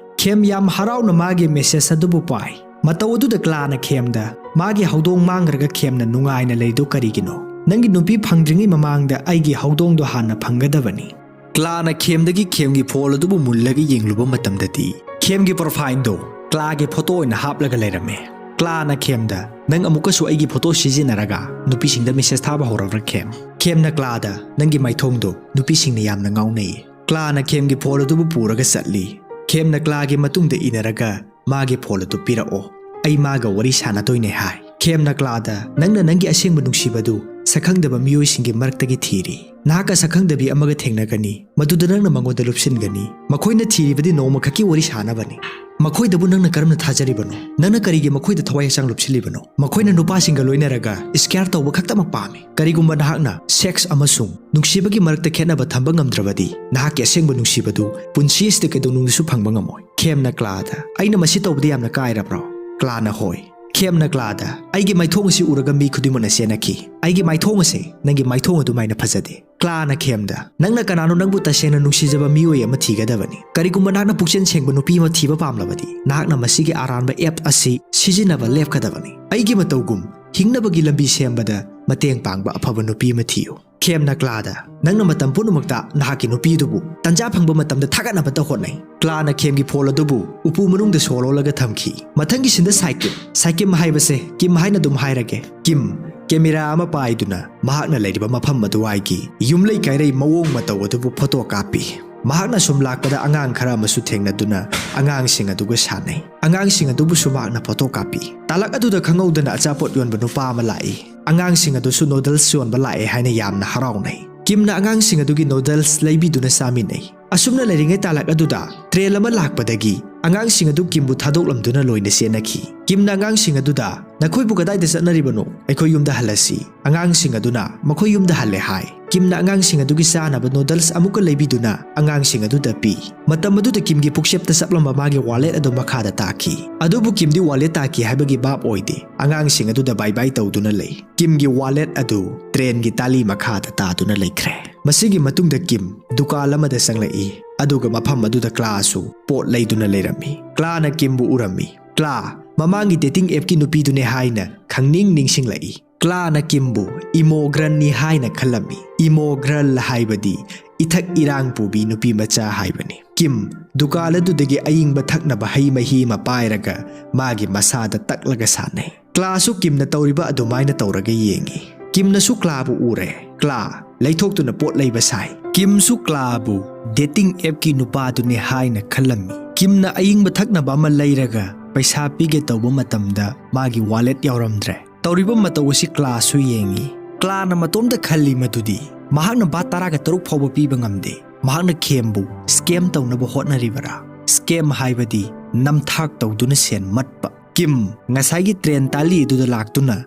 ꯈꯦꯝ ꯌꯥꯝ ꯍꯔꯥꯎꯅ ꯃꯥꯒꯤ ꯃꯦꯁꯦꯖ ꯑꯗꯨꯕꯨ ꯄꯥꯏ꯫ ꯃꯇꯧ ꯑꯗꯨꯗ ꯀ꯭ꯂꯥꯅ ꯈꯦꯝꯗ "ꯃꯥꯒꯤ ꯍꯧꯗꯣꯡ ꯃꯥꯡꯈ꯭ꯔꯒ ꯈꯦꯝꯅ ꯅꯨꯡꯉꯥꯏꯅ ꯂꯩꯗꯨ ꯀꯔꯤꯒꯤꯅꯣ? ꯅꯪꯒꯤ ꯅꯨꯄꯤ ꯐꯪꯗ꯭ꯔꯤꯉꯩ ꯃꯃꯥꯡꯗ ꯑꯩꯒꯤ ꯍꯧꯗꯣꯡꯗꯣ ꯍꯥꯟꯅ ꯐꯪꯒꯗꯕꯅꯤ꯫" ꯀ꯭ꯂꯥꯅ ꯈꯦꯝꯗꯒꯤ ꯈꯦꯝꯒꯤ ꯐꯣꯟ ꯑꯗꯨꯕꯨ ꯃꯨꯜꯂꯒ ꯌꯦꯡꯂꯨꯕ ꯃꯇꯝꯗꯗꯤ ꯈꯦꯝꯒꯤ ꯄ꯭ꯔꯣꯐꯥꯏꯜꯗꯣ ꯀ꯭ꯂꯥꯒꯤ ꯐꯣꯇꯣ ꯑꯣꯏꯅ ꯍꯥꯞꯂꯒ ꯂꯩꯔꯝꯃꯦ꯫ ꯀ꯭ꯂꯥꯅ ꯈꯦꯝꯗ "ꯅꯪ ꯑꯃꯨꯛꯀꯁꯨ ꯑꯩꯒꯤ ꯐꯣꯇꯣ ꯁꯤꯖꯤꯟꯅꯔꯒ ꯅꯨꯄꯤꯁꯤꯡꯗ ꯃꯦꯁꯦꯖ ꯊꯥꯕ ꯍꯧꯔꯕ꯭ꯔꯥ ꯈꯦꯝ?" ꯈꯦꯝꯅ ꯀ꯭ꯂꯥꯗ "ꯅꯪꯒꯤ ꯃꯥꯏꯊꯣꯡꯗꯣ ꯅꯨꯄꯤꯁꯤꯡꯅ ꯌꯥꯝꯅ ꯉꯥꯎꯅꯩ꯫" ꯀ꯭ꯂꯥꯅ ꯈꯦꯝꯒꯤ ꯐꯣꯟ ꯑꯗꯨꯕꯨ ꯄꯨꯔꯒ ꯆꯠꯂꯤ꯫ ꯈꯦꯝꯅ ꯀ꯭ꯂꯥꯒꯤ ꯃꯇꯨꯡꯗ ꯏꯟꯅꯔꯒ "ꯃꯥꯒꯤ ꯐꯣꯟ ꯑꯗꯨ ꯄꯤꯔꯛꯑꯣ, ꯑꯩ ꯃꯥꯒ ꯋꯥꯔꯤ ꯁꯥꯟꯅꯗꯣꯏꯅꯦ" ꯍꯥꯏ꯫ ꯈꯦꯝꯅ ꯀ꯭ꯂꯥꯗ "ꯅꯪꯅ ꯅꯪꯒꯤ ꯑꯁꯦꯡꯕ ꯅꯨꯡꯁꯤꯕꯗꯨ ꯁꯛꯈꯪꯗꯕ ꯃꯤꯑꯣꯏꯁꯤꯡꯒꯤ ꯃꯔꯛꯇꯒꯤ ꯊꯤꯔꯤ꯫ ꯅꯍꯥꯛꯀ ꯁꯛꯈꯪꯗꯕꯤ ꯑꯃꯒ ꯊꯦꯡꯅꯒꯅꯤ, ꯃꯗꯨꯗ ꯅꯪꯅ ꯃꯉꯣꯟꯗ ꯂꯨꯞꯁꯤꯟꯒꯅꯤ꯫ ꯃꯈꯣꯏꯅ ꯊꯤꯔꯤꯕꯗꯤ ꯅꯣꯡꯃꯈꯛꯀꯤ ꯋꯥꯔꯤ ꯁꯥꯅꯕꯅꯤ꯫ ꯃꯈꯣꯏꯗꯕꯨ ꯅꯪꯅ ꯀꯔꯝꯅ ꯊꯥꯖꯔꯤꯕꯅꯣ? ꯅꯪꯅ ꯀꯔꯤꯒꯤ ꯃꯈꯣꯏꯗ ꯊꯋꯥꯏ ꯍꯛꯆꯥꯡ ꯂꯨꯞꯁꯤꯜꯂꯤꯕꯅꯣ? ꯃꯈꯣꯏꯅ ꯅꯨꯄꯥꯁꯤꯡꯒ ꯂꯣꯏꯅꯔꯒ ꯁ꯭ꯀꯦꯌꯔ ꯇꯧꯕ ꯈꯛꯇꯃꯛ ꯄꯥꯝꯃꯤ꯫ ꯀꯔꯤꯒꯨꯝꯕ ꯅꯍꯥꯛꯅ ꯁꯦꯛꯁ ꯑꯃꯁꯨꯡ ꯅꯨꯡꯁꯤꯕꯒꯤ ꯃꯔꯛꯇ ꯈꯦꯠꯅꯕ ꯊꯝꯕ ꯉꯝꯗ꯭ꯔꯕꯗꯤ, ꯅꯍꯥꯛꯀꯤ ꯑꯁꯦꯡꯕ ꯅꯨꯡꯁꯤꯕꯗꯨ ꯄꯨꯟꯁꯤ ꯑꯁꯤꯗ ꯀꯩꯗꯧꯅꯨꯡꯗꯁꯨ ꯐꯪꯕ ꯉꯝꯃꯣꯏ꯫" ꯈꯦꯝꯅ ꯀ꯭ꯂꯥꯗ "ꯑꯩꯅ ꯃꯁꯤ ꯇꯧꯕꯗ ꯌꯥꯝꯅ ꯀꯥꯏꯔꯕ꯭ꯔꯣ?" ꯀ꯭ꯂꯥꯅ "ꯍꯣꯏ꯫" ꯈꯦꯝꯅ ꯀ꯭ꯂꯥꯗ "ꯑꯩꯒꯤ ꯃꯥꯏꯊꯣꯡ ꯑꯁꯤ ꯎꯔꯒ ꯃꯤ ꯈꯨꯗꯤꯡꯃꯛꯅ ꯆꯦꯟꯅꯈꯤ꯫ ꯑꯩꯒꯤ ꯃꯥꯏꯊꯣꯡ ꯑꯁꯦ ꯅꯪꯒꯤ ꯃꯥꯏꯊꯣꯡ ꯑꯗꯨꯃꯥꯏꯅ ꯐꯖꯗꯦ꯫" ꯀ꯭ꯂꯥꯅ ꯈꯦꯝꯗ "ꯅꯪꯅ ꯀꯅꯥꯅꯣ? ꯅꯪꯕꯨ ꯇꯁꯦꯡꯅ ꯅꯨꯡꯁꯤꯖꯕ ꯃꯤꯑꯣꯏ ꯑꯃ ꯊꯤꯒꯗꯕꯅꯤ꯫ ꯀꯔꯤꯒꯨꯝꯕ ꯅꯍꯥꯛꯅ ꯄꯨꯛꯆꯦꯜ ꯁꯦꯡꯕ ꯅꯨꯄꯤ ꯑꯃ ꯊꯤꯕ ꯄꯥꯝꯂꯕꯗꯤ, ꯅꯍꯥꯛꯅ ꯃꯁꯤꯒꯤ ꯑꯔꯥꯟꯕ ꯑꯦꯞ ꯑꯁꯤ ꯁꯤꯖꯤꯟꯅꯕ ꯂꯦꯞꯀꯗꯕꯅꯤ꯫ ꯑꯩꯒꯤ ꯃꯇꯧꯒꯨꯝ ꯍꯤꯡꯅꯕꯒꯤ ꯂꯝꯕꯤ ꯁꯦꯝꯕꯗ ꯃꯇꯦꯡ ꯄꯥꯡꯕ ꯑꯐꯕ ꯅꯨꯄꯤ ꯑꯃ ꯊꯤꯌꯨ꯫" ꯈꯦꯝꯅ ꯀ꯭ꯂꯥꯗ "ꯅꯪꯅ ꯃꯇꯝ ꯄꯨꯝꯅꯃꯛꯇ ꯅꯍꯥꯛꯀꯤ ꯅꯨꯄꯤꯗꯨꯕꯨ ꯇꯟꯖꯥ ꯐꯪꯕ ꯃꯇꯝꯗ ꯊꯥꯒꯠꯅꯕꯇ ꯍꯣꯠꯅꯩ꯫" ꯀ꯭ꯂꯥꯅ ꯈꯦꯝꯒꯤ ꯐꯣꯟ ꯑꯗꯨꯕꯨ ꯎꯄꯨ ꯃꯅꯨꯡꯗ ꯁꯣ ꯂꯣꯜꯂꯒ ꯊꯝꯈꯤ꯫ ꯃꯊꯪꯒꯤ ꯁꯤꯟꯗ ꯁꯥꯏꯀꯤꯝ, ꯁꯥꯏꯀꯤꯝ ꯍꯥꯏꯕꯁꯦ ꯀꯤꯝ ꯍꯥꯏꯅ ꯑꯗꯨꯝ ꯍꯥꯏꯔꯒꯦ꯫ ꯀꯤꯝ ꯀꯦꯃꯦꯔꯥ ꯑꯃ ꯄꯥꯏꯗꯨꯅ ꯃꯍꯥꯛꯅ ꯂꯩꯔꯤꯕ ꯃꯐꯝ ꯑꯗꯨꯋꯥꯏꯒꯤ ꯌꯨꯝꯂꯩ ꯀꯩꯔꯩ ꯃꯑꯣꯡ ꯃꯇꯧ ꯑꯗꯨꯕꯨ ꯐꯣꯇꯣ ꯀꯥꯞꯄꯤ꯫ ꯃꯍꯥꯛꯅ ꯁꯨꯝ ꯂꯥꯛꯄꯗ ꯑꯉꯥꯡ ꯈꯔ ꯑꯃꯁꯨ ꯊꯦꯡꯅꯗꯨꯅ ꯑꯉꯥꯡꯁꯤꯡ ꯑꯗꯨꯒ ꯁꯥꯟꯅꯩ꯫ ꯑꯉꯥꯡꯁꯤꯡ ꯑꯗꯨꯕꯨꯁꯨ ꯃꯍꯥꯛꯅ ꯐꯣꯇꯣ ꯀꯥꯞꯄꯤ꯫ ꯇꯥꯂꯛ ꯑꯗꯨꯗ ꯈꯪꯍꯧꯗꯅ ꯑꯆꯥꯄꯣꯠ ꯌꯣꯟꯕ ꯅꯨꯄꯥ ꯑꯃ ꯂꯥꯛꯏ꯫ ꯑꯉꯥꯡꯁꯤꯡ ꯑꯗꯨꯁꯨ ꯅꯨꯗꯜꯁ ꯌꯣꯟꯕ ꯂꯥꯛꯑꯦ ꯍꯥꯏꯅ ꯌꯥꯝꯅ ꯍꯔꯥꯎꯅꯩ꯫ ꯀꯤꯝꯅ ꯑꯉꯥꯡꯁꯤꯡ ꯑꯗꯨꯒꯤ ꯅꯨꯗꯜꯁ ꯂꯩꯕꯤꯗꯨꯅ ꯆꯥꯃꯤꯟꯅꯩ꯫ ꯑꯁꯨꯝꯅ ꯂꯩꯔꯤꯉꯩ ꯇꯥꯂꯛ ꯑꯗꯨꯗ ꯇ꯭ꯔꯦꯟ ꯑꯃ ꯂꯥꯛꯄꯗꯒꯤ ꯑꯉꯥꯡꯁꯤꯡ ꯑꯗꯨ ꯀꯤꯝꯕꯨ ꯊꯥꯗꯣꯛꯂꯝꯗꯨꯅ ꯂꯣꯏꯅ ꯆꯦꯟꯅꯈꯤ꯫ ꯀꯤꯝꯅ ꯑꯉꯥꯡꯁꯤꯡ ꯑꯗꯨꯗ, "ꯅꯈꯣꯏꯕꯨ ꯀꯗꯥꯏꯗ ꯆꯠꯅꯔꯤꯕꯅꯣ? ꯑꯩꯈꯣꯏ ꯌꯨꯝꯗ ꯍꯜꯂꯁꯤ꯫" ꯑꯉꯥꯡꯁꯤꯡ ꯑꯗꯨꯅ ꯃꯈꯣꯏ ꯌꯨꯝꯗ ꯍꯜꯂꯦ ꯍꯥꯏ꯫ ꯀꯤꯝꯅ ꯑꯉꯥꯡꯁꯤꯡ ꯑꯗꯨꯒꯤ ꯆꯥꯅꯕ ꯅꯨꯗꯜꯁ ꯑꯃꯨꯛꯀ ꯂꯩꯕꯤꯗꯨꯅ ꯑꯉꯥꯡꯁꯤꯡ ꯑꯗꯨꯗ ꯄꯤ꯫ ꯃꯇꯝ ꯑꯗꯨꯗ ꯀꯤꯝꯒꯤ ꯄꯨꯛꯆꯦꯞꯇ ꯆꯞꯂꯝꯕ ꯃꯥꯒꯤ ꯋꯥꯂꯦꯠ ꯑꯗꯨ ꯃꯈꯥꯗ ꯇꯥꯈꯤ꯫ ꯑꯗꯨꯕꯨ ꯀꯤꯝꯗꯤ ꯋꯥꯂꯦꯠ ꯇꯥꯈꯤ ꯍꯥꯏꯕꯒꯤ ꯚꯥꯞ ꯑꯣꯏꯗꯦ꯫ ꯑꯉꯥꯡꯁꯤꯡ ꯑꯗꯨꯗ ꯕꯥꯏ ꯕꯥꯏ ꯇꯧꯗꯨꯅ ꯂꯩ꯫ ꯀꯤꯝꯒꯤ ꯋꯥꯂꯦꯠ ꯑꯗꯨ ꯇ꯭ꯔꯦꯟꯒꯤ ꯇꯥꯂꯤ ꯃꯈꯥꯗ ꯇꯥꯗꯨꯅ ꯂꯩꯈ꯭ꯔꯦ꯫ ꯃꯁꯤꯒꯤ ꯃꯇꯨꯡꯗ ꯀꯤꯝ ꯗꯨꯀꯥꯟ ꯑꯃꯗ ꯆꯪꯂꯛꯏ, ꯑꯗꯨꯒ ꯃꯐꯝ ꯑꯗꯨꯗ ꯀ꯭ꯂꯥꯁꯨ ꯄꯣꯠ ꯂꯩꯗꯨꯅ ꯂꯩꯔꯝꯃꯤ꯫ ꯀ꯭ꯂꯥꯅ ꯀꯤꯝꯕꯨ ꯎꯔꯝꯃꯤ꯫ ꯀ꯭ꯂꯥ, ꯃꯃꯥꯡꯒꯤ ꯗꯦꯇꯤꯡ ꯑꯦꯞꯀꯤ ꯅꯨꯄꯤꯗꯨꯅꯦ ꯍꯥꯏꯅ ꯈꯪꯅꯤꯡ ꯅꯤꯡꯁꯤꯡꯂꯛꯏ꯫ ꯀ꯭ꯂꯥꯅ ꯀꯤꯝꯕꯨ ꯏꯃꯣꯒ꯭ꯔꯟꯅꯤ ꯍꯥꯏꯅ ꯈꯜꯂꯝꯃꯤ꯫ ꯏꯃꯣꯒ꯭ꯔꯜ ꯍꯥꯏꯕꯗꯤ ꯏꯊꯛ ꯏꯔꯥꯡ ꯄꯨꯕꯤ ꯅꯨꯄꯤ ꯃꯆꯥ ꯍꯥꯏꯕꯅꯤ꯫ ꯀꯤꯝ ꯗꯨꯀꯥꯟ ꯑꯗꯨꯗꯒꯤ ꯑꯏꯪꯕ ꯊꯛꯅꯕ ꯍꯩ ꯃꯍꯤ ꯑꯃ ꯄꯥꯏꯔꯒ ꯃꯥꯒꯤ ꯃꯁꯥꯗ ꯇꯛꯂꯒ ꯁꯥꯟꯅꯩ꯫ ꯀ꯭ꯂꯥꯁꯨ ꯀꯤꯝꯅ ꯇꯧꯔꯤꯕ ꯑꯗꯨꯃꯥꯏꯅ ꯇꯧꯔꯒ ꯌꯦꯡꯉꯤ꯫ ꯀꯤꯝꯅꯁꯨ ꯀ꯭ꯂꯥꯕꯨ ꯎꯔꯦ꯫ ꯀ꯭ꯂꯥ ꯂꯩꯊꯣꯛꯇꯨꯅ ꯄꯣꯠ ꯂꯩꯕ ꯁꯥꯏ꯫ ꯀꯤꯝꯁꯨ ꯀ꯭ꯂꯥꯕꯨ ꯗꯦꯇꯤꯡ ꯑꯦꯞꯀꯤ ꯅꯨꯄꯥꯗꯨꯅꯤ ꯍꯥꯏꯅ ꯈꯜꯂꯝꯃꯤ꯫ ꯀꯤꯝꯅ ꯑꯏꯪꯕ ꯊꯛꯅꯕ ꯑꯃ ꯂꯩꯔꯒ ꯄꯩꯁꯥ ꯄꯤꯒꯦ ꯇꯧꯕ ꯃꯇꯝꯗ ꯃꯥꯒꯤ ꯋꯥꯂꯦꯠ ꯌꯥꯎꯔꯝꯗ꯭ꯔꯦ꯫ ꯇꯧꯔꯤꯕ ꯃꯇꯧ ꯑꯁꯤ ꯀ꯭ꯂꯥꯁꯨ ꯌꯦꯡꯉꯤ꯫ ꯀ꯭ꯂꯥꯅ ꯃꯇꯣꯝꯇ ꯈꯜꯂꯤ ꯃꯗꯨꯗꯤ ꯃꯍꯥꯛꯅ ꯚꯥꯠ ꯇꯔꯥꯒ ꯇꯔꯨꯛ ꯐꯥꯎꯕ ꯄꯤꯕ ꯉꯝꯗꯦ꯫ ꯃꯍꯥꯛꯅ ꯀꯤꯝꯕꯨ ꯁ꯭ꯀꯦꯝ ꯇꯧꯅꯕ ꯍꯣꯠꯅꯔꯤꯕꯔꯥ? ꯁ꯭ꯀꯦꯝ ꯍꯥꯏꯕꯗꯤ ꯅꯝꯊꯥꯛ ꯇꯧꯗꯨꯅ ꯁꯦꯟ ꯃꯠꯄ꯫ ꯀꯤꯝ ꯉꯁꯥꯏꯒꯤ ꯇ꯭ꯔꯦꯟ ꯇꯥꯂꯤ ꯑꯗꯨꯗ ꯂꯥꯛꯇꯨꯅ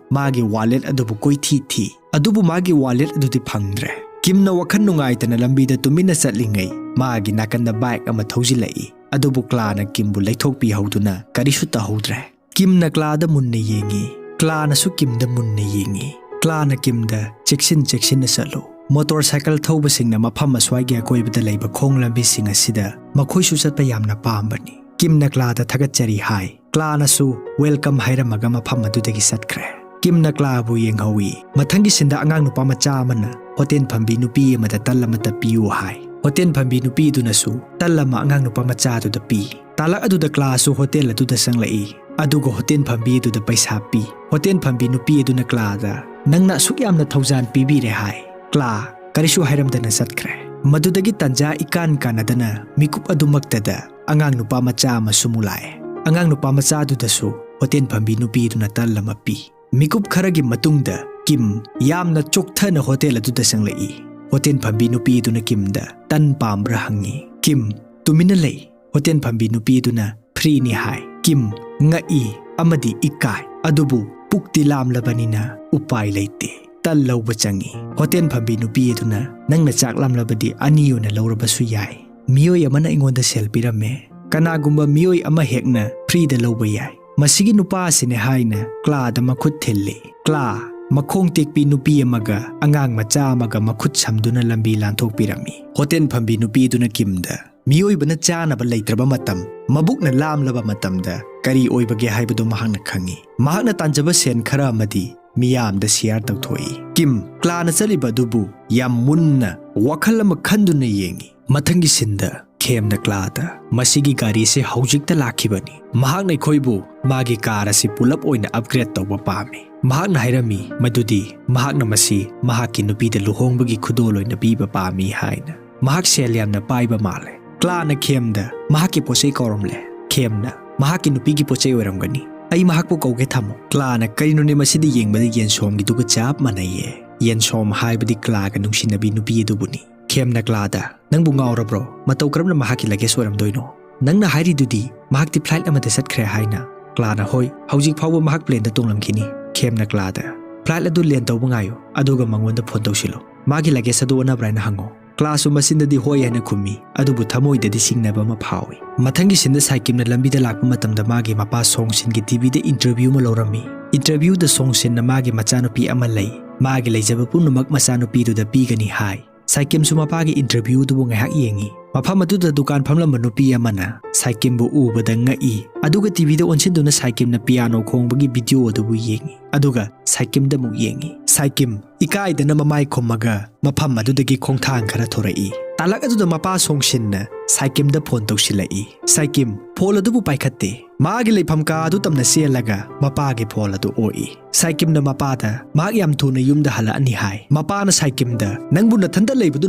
ꯃꯥꯒꯤ ꯋꯥꯂꯦꯠ ꯑꯗꯨꯕꯨ ꯀꯣꯏꯊꯤ ꯊꯤ꯫ ꯑꯗꯨꯕꯨ ꯃꯥꯒꯤ ꯋꯥꯂꯦꯠ ꯑꯗꯨꯗꯤ ꯐꯪꯗ꯭ꯔꯦ꯫ ꯀꯤꯝꯅ ꯋꯥꯈꯜ ꯅꯨꯡꯉꯥꯏꯇꯅ ꯂꯝꯕꯤꯗ ꯇꯨꯃꯤꯟꯅ ꯆꯠꯂꯤꯉꯩ ꯃꯥꯒꯤ ꯅꯥꯀꯟꯗ ꯕꯥꯏꯛ ꯑꯃ ꯊꯧꯖꯤꯜꯂꯛꯏ꯫ ꯑꯗꯨꯕꯨ ꯀ꯭ꯂꯥꯅ ꯀꯤꯝꯕꯨ ꯂꯩꯊꯣꯛꯄꯤꯍꯧꯗꯨꯅ ꯀꯔꯤꯁꯨ ꯇꯧꯍꯧꯗ꯭ꯔꯦ꯫ ꯀꯤꯝꯅ ꯀ꯭ꯂꯥꯗ ꯃꯨꯟꯅ ꯌꯦꯡꯉꯤ꯫ ꯀ꯭ꯂꯥꯅꯁꯨ ꯀꯤꯝꯗ ꯃꯨꯟꯅ ꯌꯦꯡꯉꯤ꯫ ꯀ꯭ꯂꯥꯅ ꯀꯤꯝꯗ, "ꯆꯦꯛꯁꯤꯟ ꯆꯦꯛꯁꯤꯟꯅ ꯆꯠꯂꯨ꯫ ꯃꯣꯇꯣꯔ ꯁꯥꯏꯀꯜ ꯊꯧꯕꯁꯤꯡꯅ ꯃꯐꯝ ꯑꯁ꯭ꯋꯥꯏꯒꯤ ꯑꯀꯣꯏꯕꯗ ꯂꯩꯕ ꯈꯣꯡ ꯂꯝꯕꯤꯁꯤꯡ ꯑꯁꯤꯗ ꯃꯈꯣꯏꯁꯨ ꯆꯠꯄ ꯌꯥꯝꯅ ꯄꯥꯝꯕꯅꯤ꯫" ꯀꯤꯝꯅ ꯀ꯭ꯂꯥꯗ ꯊꯥꯒꯠꯆꯔꯤ ꯍꯥꯏ꯫ ꯀ꯭ꯂꯥꯅꯁꯨ welcome ꯍꯥꯏꯔꯝꯃꯒ ꯃꯐꯝ ꯑꯗꯨꯗꯒꯤ ꯆꯠꯈ꯭ꯔꯦ꯫ ꯀꯤꯝꯅ ꯀ꯭ꯂꯥꯕꯨ ꯌꯦꯡꯍꯧꯏ꯫ ꯃꯊꯪꯒꯤ ꯁꯤꯟꯗ ꯑꯉꯥꯡ ꯅꯨꯄꯥ ꯃꯆꯥ ꯑꯃꯅ ꯍꯣꯇꯦꯜ ꯐꯝꯕꯤ ꯅꯨꯄꯤ ꯑꯃꯗ ꯇꯜ ꯑꯃꯇ ꯄꯤꯌꯨ ꯍꯥꯏ꯫ ꯍꯣꯇꯦꯜ ꯐꯝꯕꯤ ꯅꯨꯄꯤ ꯑꯗꯨꯅꯁꯨ ꯇꯜ ꯑꯃ ꯑꯉꯥꯡ ꯅꯨꯄꯥ ꯃꯆꯥ ꯑꯗꯨꯗ ꯄꯤ꯫ ꯇꯥꯂꯛ ꯑꯗꯨꯗ ꯀ꯭ꯂꯥꯁꯁꯨ ꯍꯣꯇꯦꯜ ꯑꯗꯨꯗ ꯆꯪꯂꯛꯏ, ꯑꯗꯨꯒ ꯍꯣꯇꯦꯜ ꯐꯝꯕꯤ ꯑꯗꯨꯗ ꯄꯩꯁꯥ ꯄꯤ꯫ ꯍꯣꯇꯦꯜ ꯐꯝꯕꯤ ꯅꯨꯄꯤ ꯑꯗꯨꯅ ꯀ꯭ꯂꯥꯗ, "ꯅꯪꯅ ꯑꯁꯨꯛ ꯌꯥꯝꯅ ꯊꯧꯖꯥꯟ ꯄꯤꯕꯤꯔꯦ" ꯍꯥꯏ꯫ ꯀ꯭ꯂꯥ ꯀꯔꯤꯁꯨ ꯍꯥꯏꯔꯝꯗꯅ ꯆꯠꯈ꯭ꯔꯦ꯫ ꯃꯗꯨꯗꯒꯤ ꯇꯟꯖꯥ ꯏꯀꯥꯟ ꯀꯥꯟꯅꯗꯅ ꯃꯤꯀꯨꯞ ꯑꯗꯨꯃꯛꯇꯗ ꯑꯉꯥꯡ ꯅꯨꯄꯥ ꯃꯆꯥ ꯑꯃ ꯁꯨꯃꯨ ꯂꯥꯛꯑꯦ꯫ ꯑꯉꯥꯡ ꯅꯨꯄꯥ ꯃꯆꯥꯗꯨꯗꯁꯨ ꯍꯣꯇꯦꯜ ꯐꯝꯕꯤ ꯅꯨꯄꯤꯗꯨꯅ ꯇꯜ ꯑꯃ ꯄꯤ꯫ ꯃꯤꯀꯨꯞ ꯈꯔꯒꯤ ꯃꯇꯨꯡꯗ ꯀꯤꯝ ꯌꯥꯝꯅ ꯆꯣꯛꯊꯅ ꯍꯣꯇꯦꯜ ꯑꯗꯨꯗ ꯆꯪꯂꯛꯏ꯫ ꯍꯣꯇꯦꯜ ꯐꯝꯕꯤ ꯅꯨꯄꯤꯗꯨꯅ ꯀꯤꯝꯗ ꯇꯟ ꯄꯥꯝꯕ꯭ꯔꯥ ꯍꯪꯉꯤ꯫ ꯀꯤꯝ ꯇꯨꯃꯤꯟꯅ ꯂꯩ꯫ ꯍꯣꯇꯦꯜ ꯐꯝꯕꯤ ꯅꯨꯄꯤꯗꯨꯅ ꯐ꯭ꯔꯤꯅꯤ ꯍꯥꯏ꯫ ꯀꯤꯝ ꯉꯛꯏ ꯑꯃꯗꯤ ꯏꯀꯥꯏ, ꯑꯗꯨꯕꯨ ꯄꯨꯛꯇꯤ ꯂꯥꯝꯂꯕꯅꯤꯅ ꯎꯄꯥꯏ ꯂꯩꯇꯦ꯫ ꯇꯟ ꯂꯧꯕ ꯆꯪꯏ꯫ ꯍꯣꯇꯦꯜ ꯐꯝꯕꯤ ꯅꯨꯄꯤ ꯑꯗꯨꯅ, "ꯅꯪꯅ ꯆꯥꯛ ꯂꯥꯝꯂꯕꯗꯤ ꯑꯅꯤ ꯑꯣꯏꯅ ꯂꯧꯔꯕꯁꯨ ꯌꯥꯏ꯫ ꯃꯤꯑꯣꯏ ꯑꯃꯅ ꯑꯩꯉꯣꯟꯗ ꯁꯦꯜ ꯄꯤꯔꯝꯃꯦ꯫ ꯀꯅꯥꯒꯨꯝꯕ ꯃꯤꯑꯣꯏ ꯑꯃ ꯍꯦꯛꯅ ꯐ꯭ꯔꯤꯗ ꯂꯧꯕ ꯌꯥꯏ꯫ ꯃꯁꯤꯒꯤ ꯅꯨꯄꯥ ꯑꯁꯤꯅꯦ" ꯍꯥꯏꯅ ꯀ꯭ꯂꯥꯗ ꯃꯈꯨꯠ ꯊꯤꯜꯂꯤ꯫ ꯀ꯭ꯂꯥ, ꯃꯈꯣꯡ ꯇꯦꯛꯄꯤ ꯅꯨꯄꯤ ꯑꯃꯒ ꯑꯉꯥꯡ ꯃꯆꯥ ꯑꯃꯒ ꯃꯈꯨꯠ ꯁꯝꯗꯨꯅ ꯂꯝꯕꯤ ꯂꯥꯟꯊꯣꯛꯄꯤꯔꯝꯃꯤ꯫ ꯍꯣꯇꯦꯜ ꯐꯝꯕꯤ ꯅꯨꯄꯤꯗꯨꯅ ꯀꯤꯝꯗ, "ꯃꯤꯑꯣꯏꯕꯅ ꯆꯥꯅꯕ ꯂꯩꯇ꯭ꯔꯕ ꯃꯇꯝ, ꯃꯕꯨꯛꯅ ꯂꯥꯝꯂꯕ ꯃꯇꯝꯗ ꯀꯔꯤ ꯑꯣꯏꯕꯒꯦ ꯍꯥꯏꯕꯗꯨ ꯃꯍꯥꯛꯅ ꯈꯪꯏ꯫ ꯃꯍꯥꯛꯅ ꯇꯥꯟꯖꯕ ꯁꯦꯟ ꯈꯔ ꯑꯃꯗꯤ ꯃꯤꯌꯥꯝꯗ ꯁꯤꯌꯥꯔ ꯇꯧꯊꯣꯛꯏ"꯫ ꯀꯤꯝ ꯀ꯭ꯂꯥꯅ ꯆꯠꯂꯤꯕ ꯑꯗꯨꯕꯨ ꯌꯥꯝ ꯃꯨꯟꯅ ꯋꯥꯈꯜ ꯑꯃ ꯈꯟꯗꯨꯅ ꯌꯦꯡꯏ꯫ ꯃꯊꯪꯒꯤ ꯁꯤꯟꯗ ꯈꯦꯝꯅ ꯀ꯭ꯂꯥꯗ, "ꯃꯁꯤꯒꯤ ꯒꯥꯔꯤꯁꯤ ꯍꯧꯖꯤꯛꯇ ꯂꯥꯛꯈꯤꯕꯅꯤ꯫ ꯃꯍꯥꯛꯅ ꯑꯩꯈꯣꯏꯕꯨ ꯃꯥꯒꯤ ꯀꯥꯔ ꯑꯁꯤ ꯄꯨꯂꯞ ꯑꯣꯏꯅ ꯑꯞꯒ꯭ꯔꯦꯗ ꯇꯧꯕ ꯄꯥꯝꯃꯤ꯫ ꯃꯍꯥꯛꯅ ꯍꯥꯏꯔꯝꯃꯤ ꯃꯗꯨꯗꯤ ꯃꯍꯥꯛꯅ ꯃꯁꯤ ꯃꯍꯥꯛꯀꯤ ꯅꯨꯄꯤꯗ ꯂꯨꯍꯣꯡꯕꯒꯤ ꯈꯨꯗꯣꯜ ꯑꯣꯏꯅ ꯄꯤꯕ ꯄꯥꯝꯃꯤ" ꯍꯥꯏꯅ꯫ ꯃꯍꯥꯛ ꯁꯦꯜ ꯌꯥꯝꯅ ꯄꯥꯏꯕ ꯃꯥꯜꯂꯦ꯫ ꯀ꯭ꯂꯥꯅ ꯈꯦꯝꯗ ꯃꯍꯥꯛꯀꯤ ꯄꯣꯠꯆꯩ ꯀꯧꯔꯝꯂꯦ꯫ ꯈꯦꯝꯅ, "ꯃꯍꯥꯛꯀꯤ ꯅꯨꯄꯤꯒꯤ ꯄꯣꯠꯆꯩ ꯑꯣꯏꯔꯝꯒꯅꯤ꯫ ꯑꯩ ꯃꯍꯥꯛꯄꯨ ꯀꯧꯒꯦ, ꯊꯝꯃꯨ"꯫ ꯀ꯭ꯂꯥꯅ, "ꯀꯔꯤꯅꯣꯅꯦ ꯃꯁꯤꯗꯤ ꯌꯦꯡꯕꯗ ꯌꯦꯟꯁꯣꯝꯒꯤꯗꯨꯒ ꯆꯞ ꯃꯥꯟꯅꯩꯌꯦ"꯫ ꯌꯦꯟꯁꯣꯝ ꯍꯥꯏꯕꯗꯤ ꯀ꯭ꯂꯥꯒ ꯅꯨꯡꯁꯤꯅꯕꯤ ꯅꯨꯄꯤ ꯑꯗꯨꯕꯨꯅꯤ꯫ ꯈꯦꯝꯅ ꯀ꯭ꯂꯥꯗ, "ꯅꯪꯕꯨ ꯉꯥꯎꯔꯕ꯭ꯔꯣ? ꯃꯇꯧ ꯀꯔꯝꯅ ꯃꯍꯥꯛꯀꯤ ꯂꯒꯦꯖ ꯑꯣꯏꯔꯝꯗꯣꯏꯅꯣ? ꯅꯪꯅ ꯍꯥꯏꯔꯤꯗꯨꯗꯤ ꯃꯍꯥꯛꯇꯤ ꯐ꯭ꯂꯥꯏꯠ ꯑꯃꯗ ꯆꯠꯈ꯭ꯔꯦ ꯍꯥꯏꯅ?" ꯀ꯭ꯂꯥꯅ, "ꯍꯣꯏ, ꯍꯧꯖꯤꯛ ꯐꯥꯎꯕ ꯃꯍꯥꯛ ꯄ꯭ꯂꯦꯟꯗ ꯇꯣꯡꯂꯝꯈꯤꯅꯤ"꯫ ꯈꯦꯝꯅ ꯀ꯭ꯂꯥꯗ, "ꯐ꯭ꯂꯥꯏꯠ ꯑꯗꯨ ꯂꯦꯟ ꯇꯧꯕ ꯉꯥꯏꯌꯨ, ꯑꯗꯨꯒ ꯃꯉꯣꯟꯗ ꯐꯣꯟ ꯇꯧꯁꯤꯜꯂꯨ꯫ ꯃꯥꯒꯤ ꯂꯒꯦꯖ ꯑꯗꯨ ꯑꯣꯟꯅꯕ꯭ꯔꯥ ꯍꯥꯏꯅ ꯍꯪꯉꯨ"꯫ ꯀ꯭ꯂꯥꯁꯁꯨ ꯃꯆꯤꯟꯗꯗꯤ ꯍꯣꯏ ꯍꯥꯏꯅ ꯈꯨꯝꯃꯤ, ꯑꯗꯨꯕꯨ ꯊꯃꯣꯏꯗꯗꯤ ꯁꯤꯡꯅꯕ ꯑꯃ ꯐꯥꯎꯏ꯫ ꯃꯊꯪꯒꯤ ꯁꯤꯟꯗ ꯁꯥꯏꯀꯤꯝꯅ ꯂꯝꯕꯤꯗ ꯂꯥꯛꯄ ꯃꯇꯝꯗ ꯃꯥꯒꯤ ꯃꯄꯥ ꯁꯣꯡꯁꯤꯟꯒꯤ ꯇꯤꯚꯤꯗ ꯏꯟꯇꯔꯚ꯭ꯌꯨ ꯑꯃ ꯂꯧꯔꯝꯃꯤ꯫ ꯏꯟꯇꯔꯚ꯭ꯌꯨꯗ ꯁꯣꯡꯁꯤꯟꯅ ꯃꯥꯒꯤ ꯃꯆꯥꯅꯨꯄꯤ ꯑꯃ ꯂꯩ, ꯃꯥꯒꯤ ꯂꯩꯖꯕ ꯄꯨꯝꯅꯃꯛ ꯃꯆꯥꯅꯨꯄꯤꯗꯨꯗ ꯄꯤꯒꯅꯤ ꯍꯥꯏ꯫ ꯁꯥꯏꯀꯤꯝꯁꯨ ꯃꯄꯥꯒꯤ ꯏꯟꯇꯔꯚ꯭ꯌꯨꯗꯨꯕꯨ ꯉꯥꯏꯍꯥꯛ ꯌꯦꯡꯏ꯫ ꯃꯐꯝ ꯑꯗꯨꯗ ꯗꯨꯀꯥꯟ ꯐꯝꯂꯝꯕ ꯅꯨꯄꯤ ꯑꯃꯅ ꯁꯥꯏꯀꯤꯝꯕꯨ ꯎꯕꯗ ꯉꯛꯏ, ꯑꯗꯨꯒ ꯇꯤꯚꯤꯗ ꯑꯣꯟꯁꯤꯟꯗꯨꯅ ꯁꯥꯏꯀꯤꯝꯅ ꯄꯤꯌꯥꯅꯣ ꯈꯣꯡꯕꯒꯤ ꯚꯤꯗꯤꯑꯣ ꯑꯗꯨꯕꯨ ꯌꯦꯡꯏ, ꯑꯗꯨꯒ ꯁꯥꯏꯀꯤꯝꯗ ꯑꯃꯨꯛ ꯌꯦꯡꯏ꯫ ꯁꯥꯏꯀꯤꯝ ꯏꯀꯥꯏꯗꯅ ꯃꯃꯥꯏ ꯈꯨꯝꯃꯒ ꯃꯐꯝ ꯑꯗꯨꯗꯒꯤ ꯈꯣꯡꯊꯥꯡ ꯈꯔ ꯊꯣꯔꯛꯏ꯫ ꯇꯥꯂꯛ ꯑꯗꯨꯗ ꯃꯄꯥ ꯁꯣꯡꯁꯤꯟꯅ ꯁꯥꯏꯀꯤꯝꯗ ꯐꯣꯟ ꯇꯧꯁꯤꯜꯂꯛꯏ꯫ ꯁꯥꯏꯀꯤꯝ ꯐꯣꯟ ꯑꯗꯨꯕꯨ ꯄꯥꯏꯈꯠꯇꯦ꯫ ꯃꯥꯒꯤ ꯂꯩꯐꯝ ꯀꯥ ꯑꯗꯨ ꯇꯝꯅ ꯆꯦꯜꯂꯒ ꯃꯄꯥꯒꯤ ꯐꯣꯟ ꯑꯗꯨ ꯑꯣꯛꯏ꯫ ꯁꯥꯏꯀꯤꯝꯅ ꯃꯄꯥꯗ ꯃꯍꯥꯛ ꯌꯥꯝ ꯊꯨꯅ ꯌꯨꯝꯗ ꯍꯜꯂꯛꯑꯅꯤ ꯍꯥꯏ꯫ ꯃꯄꯥꯅ ꯁꯥꯏꯀꯤꯝꯗ, "ꯅꯪꯕꯨ ꯅꯊꯟꯇ ꯂꯩꯕꯗꯨ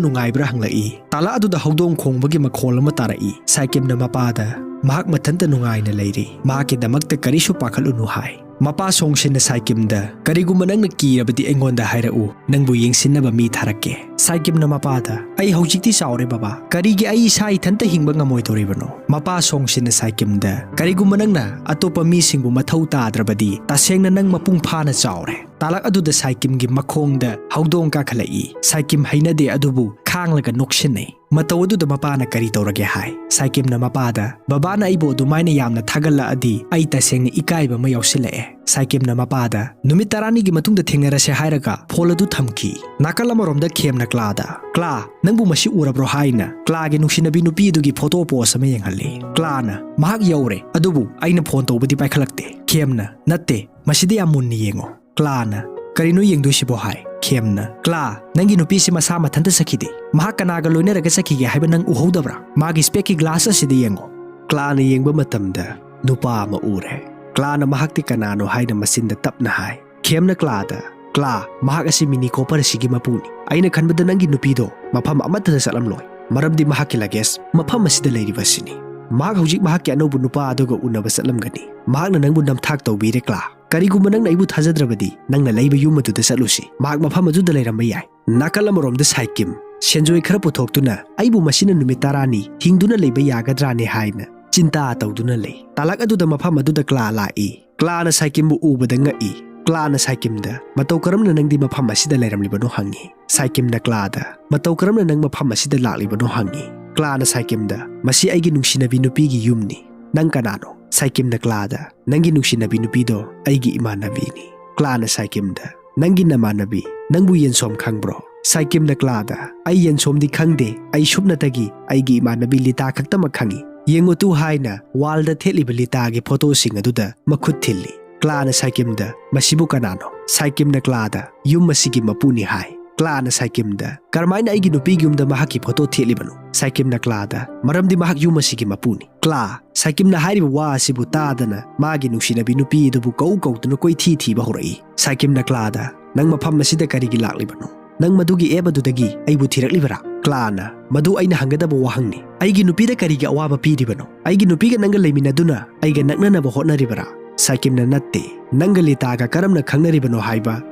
ꯅꯨꯡꯉꯥꯏꯕ꯭ꯔꯥ?" ꯍꯪꯂꯛꯏ꯫ ꯇꯥꯂꯛ ꯑꯗꯨꯗ ꯍꯧꯗꯣꯡ ꯈꯣꯡꯕꯒꯤ ꯃꯈꯣꯜ ꯑꯃ ꯇꯥꯔꯛꯏ꯫ ꯁꯥꯏꯀꯤꯝꯅ ꯃꯄꯥꯗ ꯃꯍꯥꯛ ꯃꯊꯟꯇ ꯅꯨꯡꯉꯥꯏꯅ ꯂꯩꯔꯤ, ꯃꯍꯥꯛꯀꯤꯗꯃꯛꯇ ꯀꯔꯤꯁꯨ ꯄꯥꯈꯠꯂꯨꯅꯨ ꯍꯥꯏ꯫ ꯃꯄꯥ ꯁꯣꯡꯁꯤꯟꯅ ꯁꯥꯏꯀꯤꯝꯗ, "ꯀꯔꯤꯒꯨꯝꯕ ꯅꯪꯅ ꯀꯤꯔꯕꯗꯤ ꯑꯩꯉꯣꯟꯗ ꯍꯥꯏꯔꯛꯎ, ꯅꯪꯕꯨ ꯌꯦꯡꯁꯤꯟꯅꯕ ꯃꯤ ꯊꯥꯔꯛꯀꯦ꯫" ꯁꯥꯏꯀꯤꯝꯅ ꯃꯄꯥꯗ, "ꯑꯩ ꯍꯧꯖꯤꯛꯇꯤ ꯆꯥꯎꯔꯦ ꯕꯕꯥ, ꯀꯔꯤꯒꯤ ꯑꯩ ꯏꯁꯥ ꯏꯊꯟꯇ ꯍꯤꯡꯕ ꯉꯝꯃꯣꯏꯗꯧꯔꯤꯕꯅꯣ?" ꯃꯄꯥ ꯁꯣꯡꯁꯤꯟꯅ ꯁꯥꯏꯀꯤꯝꯗ, "ꯀꯔꯤꯒꯨꯝꯕ ꯅꯪꯅ ꯑꯇꯣꯞꯄ ꯃꯤꯁꯤꯡꯕꯨ ꯃꯊꯧ ꯇꯥꯗ꯭ꯔꯕꯗꯤ ꯇꯁꯦꯡꯅ ꯅꯪ ꯃꯄꯨꯡ ꯐꯥꯅ ꯆꯥꯎꯔꯦ꯫" ꯇꯥꯂꯛ ꯑꯗꯨꯗ ꯁꯥꯏꯀꯤꯝꯒꯤ ꯃꯈꯣꯡꯗ ꯍꯧꯗꯣꯡ ꯀꯥꯈꯠꯂꯛꯏ꯫ ꯁꯥꯏꯀꯤꯝ ꯍꯩꯅꯗꯦ ꯑꯗꯨꯕꯨ ꯈꯥꯡꯂꯒ ꯅꯣꯛꯁꯤꯟꯅꯩ꯫ ꯃꯇꯧ ꯑꯗꯨꯗ ꯃꯄꯥꯅ ꯀꯔꯤ ꯇꯧꯔꯒꯦ ꯍꯥꯏ꯫ ꯁꯥꯏꯀꯤꯝꯅ ꯃꯄꯥꯗ, "ꯕꯕꯥꯅ ꯑꯩꯕꯨ ꯑꯗꯨꯃꯥꯏꯅ ꯌꯥꯝꯅ ꯊꯥꯒꯠꯂꯛꯑꯗꯤ ꯑꯩ ꯇꯁꯦꯡꯅ ꯏꯀꯥꯏꯕ ꯑꯃ ꯌꯥꯎꯁꯤꯜꯂꯛꯑꯦ꯫" ꯁꯥꯏꯀꯤꯝꯅ ꯃꯄꯥꯗ, "ꯅꯨꯃꯤꯠ ꯇꯔꯥꯅꯤꯒꯤ ꯃꯇꯨꯡꯗ ꯊꯦꯡꯅꯔꯁꯦ" ꯍꯥꯏꯔꯒ ꯐꯣꯟ ꯑꯗꯨ ꯊꯝꯈꯤ꯫ ꯅꯥꯀꯜ ꯑꯃꯔꯣꯝꯗ ꯈꯦꯝꯅ ꯀ꯭ꯂꯥꯗ, "ꯀ꯭ꯂꯥ, ꯅꯪꯕꯨ ꯃꯁꯤ ꯎꯔꯕ꯭ꯔꯣ?" ꯍꯥꯏꯅ ꯀ꯭ꯂꯥꯒꯤ ꯅꯨꯡꯁꯤꯅꯕꯤ ꯅꯨꯄꯤ ꯑꯗꯨꯒꯤ ꯐꯣꯇꯣ ꯄꯣꯁ ꯑꯃ ꯌꯦꯡꯍꯜꯂꯤ꯫ ꯀ꯭ꯂꯥꯅ, "ꯃꯍꯥꯛ ꯌꯧꯔꯦ, ꯑꯗꯨꯕꯨ ꯑꯩꯅ ꯐꯣꯟ ꯇꯧꯕꯗꯤ ꯄꯥꯏꯈꯠꯂꯛꯇꯦ꯫" ꯈꯦꯝꯅ, "ꯅꯠꯇꯦ, ꯃꯁꯤꯗ ꯌꯥꯝ ꯃꯨꯟꯅ ꯌꯦꯡꯉꯣ꯫" ꯀ꯭ꯂꯥꯅ, "ꯀꯔꯤꯅꯣ ꯌꯦꯡꯗꯣꯏꯁꯤꯕꯣ?" ꯍꯥꯏ꯫ ꯈꯦꯝꯅ, "ꯀ꯭ꯂꯥ, ꯅꯪꯒꯤ ꯅꯨꯄꯤꯁꯤ ꯃꯁꯥ ꯃꯊꯟꯇ ꯆꯠꯈꯤꯗꯦ꯫ ꯃꯍꯥꯛ ꯀꯅꯥꯒ ꯂꯣꯏꯅꯔꯒ ꯆꯠꯈꯤꯒꯦ ꯍꯥꯏꯕ ꯅꯪ ꯎꯍꯧꯗꯕ꯭ꯔꯥ? ꯃꯥꯒꯤ ꯁ꯭ꯄꯦꯛꯀꯤ ꯒ꯭ꯂꯥꯁ ꯑꯁꯤꯗ ꯌꯦꯡꯉꯣ꯫" ꯀ꯭ꯂꯥꯅ ꯌꯦꯡꯕ ꯃꯇꯝꯗ ꯅꯨꯄꯥ ꯑꯃ ꯎꯔꯦ꯫ ꯀ꯭ꯂꯥꯅ ꯃꯍꯥꯛꯇꯤ ꯀꯅꯥꯅꯣ ꯍꯥꯏꯅ ꯃꯆꯤꯟꯗ ꯇꯞꯅ ꯍꯥꯏ꯫ ꯈꯦꯝꯅ ꯀ꯭ꯂꯥꯗ, "ꯀ꯭ꯂꯥ, ꯃꯍꯥꯛ ꯑꯁꯤ ꯃꯤꯅꯤ ꯀꯣꯄꯔ ꯑꯁꯤꯒꯤ ꯃꯄꯨꯅꯤ꯫ ꯑꯩꯅ ꯈꯟꯕꯗ ꯅꯪꯒꯤ ꯅꯨꯄꯤꯗꯣ ꯃꯐꯝ ꯑꯃꯠꯇꯗ ꯆꯠꯂꯝꯂꯣꯏ, ꯃꯔꯝꯗꯤ ꯃꯍꯥꯛꯀꯤ ꯂꯒꯦꯖ ꯃꯐꯝ ꯑꯁꯤꯗ ꯂꯩꯔꯤꯕ ꯑꯁꯤꯅꯤ꯫ ꯃꯍꯥꯛ ꯍꯧꯖꯤꯛ ꯃꯍꯥꯛꯀꯤ ꯑꯅꯧꯕ ꯅꯨꯄꯥ ꯑꯗꯨꯒ ꯎꯅꯕ ꯆꯠꯂꯝꯒꯅꯤ꯫ ꯃꯍꯥꯛꯅ ꯅꯪꯕꯨ ꯅꯝꯊꯥꯛ ꯇꯧꯕꯤꯔꯦ ꯀ꯭ꯂꯥ꯫ ꯀꯔꯤꯒꯨꯝꯕ ꯅꯪꯅ ꯑꯩꯕꯨ ꯊꯥꯖꯗ꯭ꯔꯕꯗꯤ ꯅꯪꯅ ꯂꯩꯕ ꯌꯨꯝ ꯑꯗꯨꯗ ꯆꯠꯂꯨꯁꯤ꯫ ꯃꯍꯥꯛ ꯃꯐꯝ ꯑꯗꯨꯗ ꯂꯩꯔꯝꯕ ꯌꯥꯏ꯫" ꯅꯥꯀꯜ ꯑꯃꯔꯣꯝꯗ ꯁꯥꯏꯀꯤꯝ, ꯁꯦꯟꯖꯣꯏ ꯈꯔ ꯄꯨꯊꯣꯛꯇꯨꯅ ꯑꯩꯕꯨ ꯃꯁꯤꯅ ꯅꯨꯃꯤꯠ ꯇꯔꯥꯅꯤ ꯍꯤꯡꯗꯨꯅ ꯂꯩꯕ ꯌꯥꯒꯗ꯭ꯔꯥꯅꯦ ꯍꯥꯏꯅ ꯆꯤꯟꯇꯥ ꯇꯧꯗꯨꯅ ꯂꯩ꯫ ꯇꯥꯂꯛ ꯑꯗꯨꯗ ꯃꯐꯝ ꯑꯗꯨꯗ ꯀ꯭ꯂꯥ ꯂꯥꯛꯏ꯫ ꯀ꯭ꯂꯥꯅ ꯁꯥꯏꯀꯤꯝꯕꯨ ꯎꯕꯗ ꯉꯛꯏ꯫ ꯀ꯭ꯂꯥꯅ ꯁꯥꯏꯀꯤꯝꯗ, "ꯃꯇꯧ ꯀꯔꯝꯅ ꯅꯪꯗꯤ ꯃꯐꯝ ꯑꯁꯤꯗ ꯂꯩꯔꯝꯂꯤꯕꯅꯣ?" ꯍꯪꯉꯤ꯫ ꯁꯥꯏꯀꯤꯝꯅ ꯀ꯭ꯂꯥꯗ, "ꯃꯇꯧ ꯀꯔꯝꯅ ꯅꯪ ꯃꯐꯝ ꯑꯁꯤꯗ ꯂꯥꯛꯂꯤꯕꯅꯣ?" ꯍꯪꯉꯤ꯫ ꯀ꯭ꯂꯥꯅ ꯁꯥꯏꯀꯤꯝꯗ, "ꯃꯁꯤ ꯑꯩꯒꯤ ꯅꯨꯡꯁꯤꯅꯕꯤ ꯅꯨꯄꯤꯒꯤ ꯌꯨꯝꯅꯤ꯫ ꯅꯪ ꯀꯅꯥꯅꯣ?" ꯁꯥꯏꯀꯤꯝꯅ ꯀ꯭ꯂꯥꯗ, "ꯅꯪꯒꯤ ꯅꯨꯡꯁꯤꯅꯕꯤ ꯅꯨꯄꯤꯗꯣ ꯑꯩꯒꯤ ꯏꯃꯥꯟꯅꯕꯤꯅꯤ꯫" ꯀ꯭ꯂꯥꯅ ꯁꯥꯏꯀꯤꯝꯗ, "ꯅꯪꯒꯤ ꯅꯃꯥꯟꯅꯕꯤ, ꯅꯪꯕꯨ ꯌꯦꯟꯁꯣꯝ ꯈꯪꯕ꯭ꯔꯣ?" ꯁꯥꯏꯀꯤꯝꯅ ꯀ꯭ꯂꯥꯗ, "ꯑꯩ ꯌꯦꯟꯁꯣꯝꯗꯤ ꯈꯪꯗꯦ, ꯑꯩ ꯁꯨꯞꯅꯇꯒꯤ ꯑꯩꯒꯤ ꯏꯃꯥꯟꯅꯕꯤ ꯂꯤꯇꯥ ꯈꯛꯇꯃꯛ ꯈꯪꯏ꯫ ꯌꯦꯡꯉꯨ ꯇꯨ" ꯍꯥꯏꯅ ꯋꯥꯜꯗ ꯊꯦꯠꯂꯤꯕ ꯂꯤꯇꯥꯒꯤ ꯐꯣꯇꯣꯁꯤꯡ ꯑꯗꯨꯗ ꯃꯈꯨꯠ ꯊꯤꯜꯂꯤ꯫ ꯀ꯭ꯂꯥꯅ ꯁꯥꯏꯀꯤꯝꯗ, "ꯃꯁꯤꯕꯨ ꯀꯅꯥꯅꯣ?" ꯁꯥꯏꯀꯤꯝꯅ ꯀ꯭ꯂꯥꯗ, "ꯌꯨꯝ ꯑꯁꯤꯒꯤ ꯃꯄꯨꯅꯤ" ꯍꯥꯏ꯫ ꯀ꯭ꯂꯥꯅ ꯁꯥꯏꯀꯤꯝꯗ, "ꯀꯔꯝꯍꯥꯏꯅ ꯑꯩꯒꯤ ꯅꯨꯄꯤꯒꯤ ꯌꯨꯝꯗ ꯃꯍꯥꯛꯀꯤ ꯐꯣꯇꯣ ꯊꯦꯠꯂꯤꯕꯅꯣ?" ꯁꯥꯏꯀꯤꯝꯅ ꯀ꯭ꯂꯥꯗ, "ꯃꯔꯝꯗꯤ ꯃꯍꯥꯛ ꯌꯨꯝ ꯑꯁꯤꯒꯤ ꯃꯄꯨꯅꯤ꯫" ꯀ꯭ꯂꯥ, ꯁꯥꯏꯀꯤꯝꯅ ꯍꯥꯏꯔꯤꯕ ꯋꯥ ꯑꯁꯤꯕꯨ ꯇꯥꯗꯅ ꯃꯥꯒꯤ ꯅꯨꯡꯁꯤꯅꯕꯤ ꯅꯨꯄꯤ ꯑꯗꯨꯕꯨ ꯀꯧ ꯀꯧꯗꯨꯅ ꯀꯣꯏꯊꯤ ꯊꯤꯕ ꯍꯧꯔꯛꯏ꯫ ꯁꯥꯏꯀꯤꯝꯅ ꯀ꯭ꯂꯥꯗ, "ꯅꯪ ꯃꯐꯝ ꯑꯁꯤꯗ ꯀꯔꯤꯒꯤ ꯂꯥꯛꯂꯤꯕꯅꯣ? ꯅꯪ ꯃꯗꯨꯒꯤ ꯑꯦꯞ ꯑꯗꯨꯗꯒꯤ ꯑꯩꯕꯨ ꯊꯤꯔꯛꯂꯤꯕꯔꯥ?" ꯀ꯭ꯂꯥꯅ, "ꯃꯗꯨ ꯑꯩꯅ ꯍꯪꯒꯗꯕ ꯋꯥꯍꯪꯅꯤ꯫ ꯑꯩꯒꯤ ꯅꯨꯄꯤꯗ ꯀꯔꯤꯒꯤ ꯑꯋꯥꯕ ꯄꯤꯔꯤꯕꯅꯣ? ꯑꯩꯒꯤ ꯅꯨꯄꯤꯒ ꯅꯪꯒ ꯂꯩꯃꯤꯟꯅꯗꯨꯅ ꯑꯩꯒ ꯅꯛꯅꯅꯕ ꯍꯣꯠꯅꯔꯤꯕꯔꯥ?" ꯁꯥꯏꯀꯤꯝꯅ, "ꯅꯠꯇꯦ꯫ ꯅꯪꯒ ꯂꯤꯇꯥꯒ ꯀꯔꯝꯅ ꯈꯪꯅꯔꯤꯕꯅꯣ ꯍꯥꯏꯕ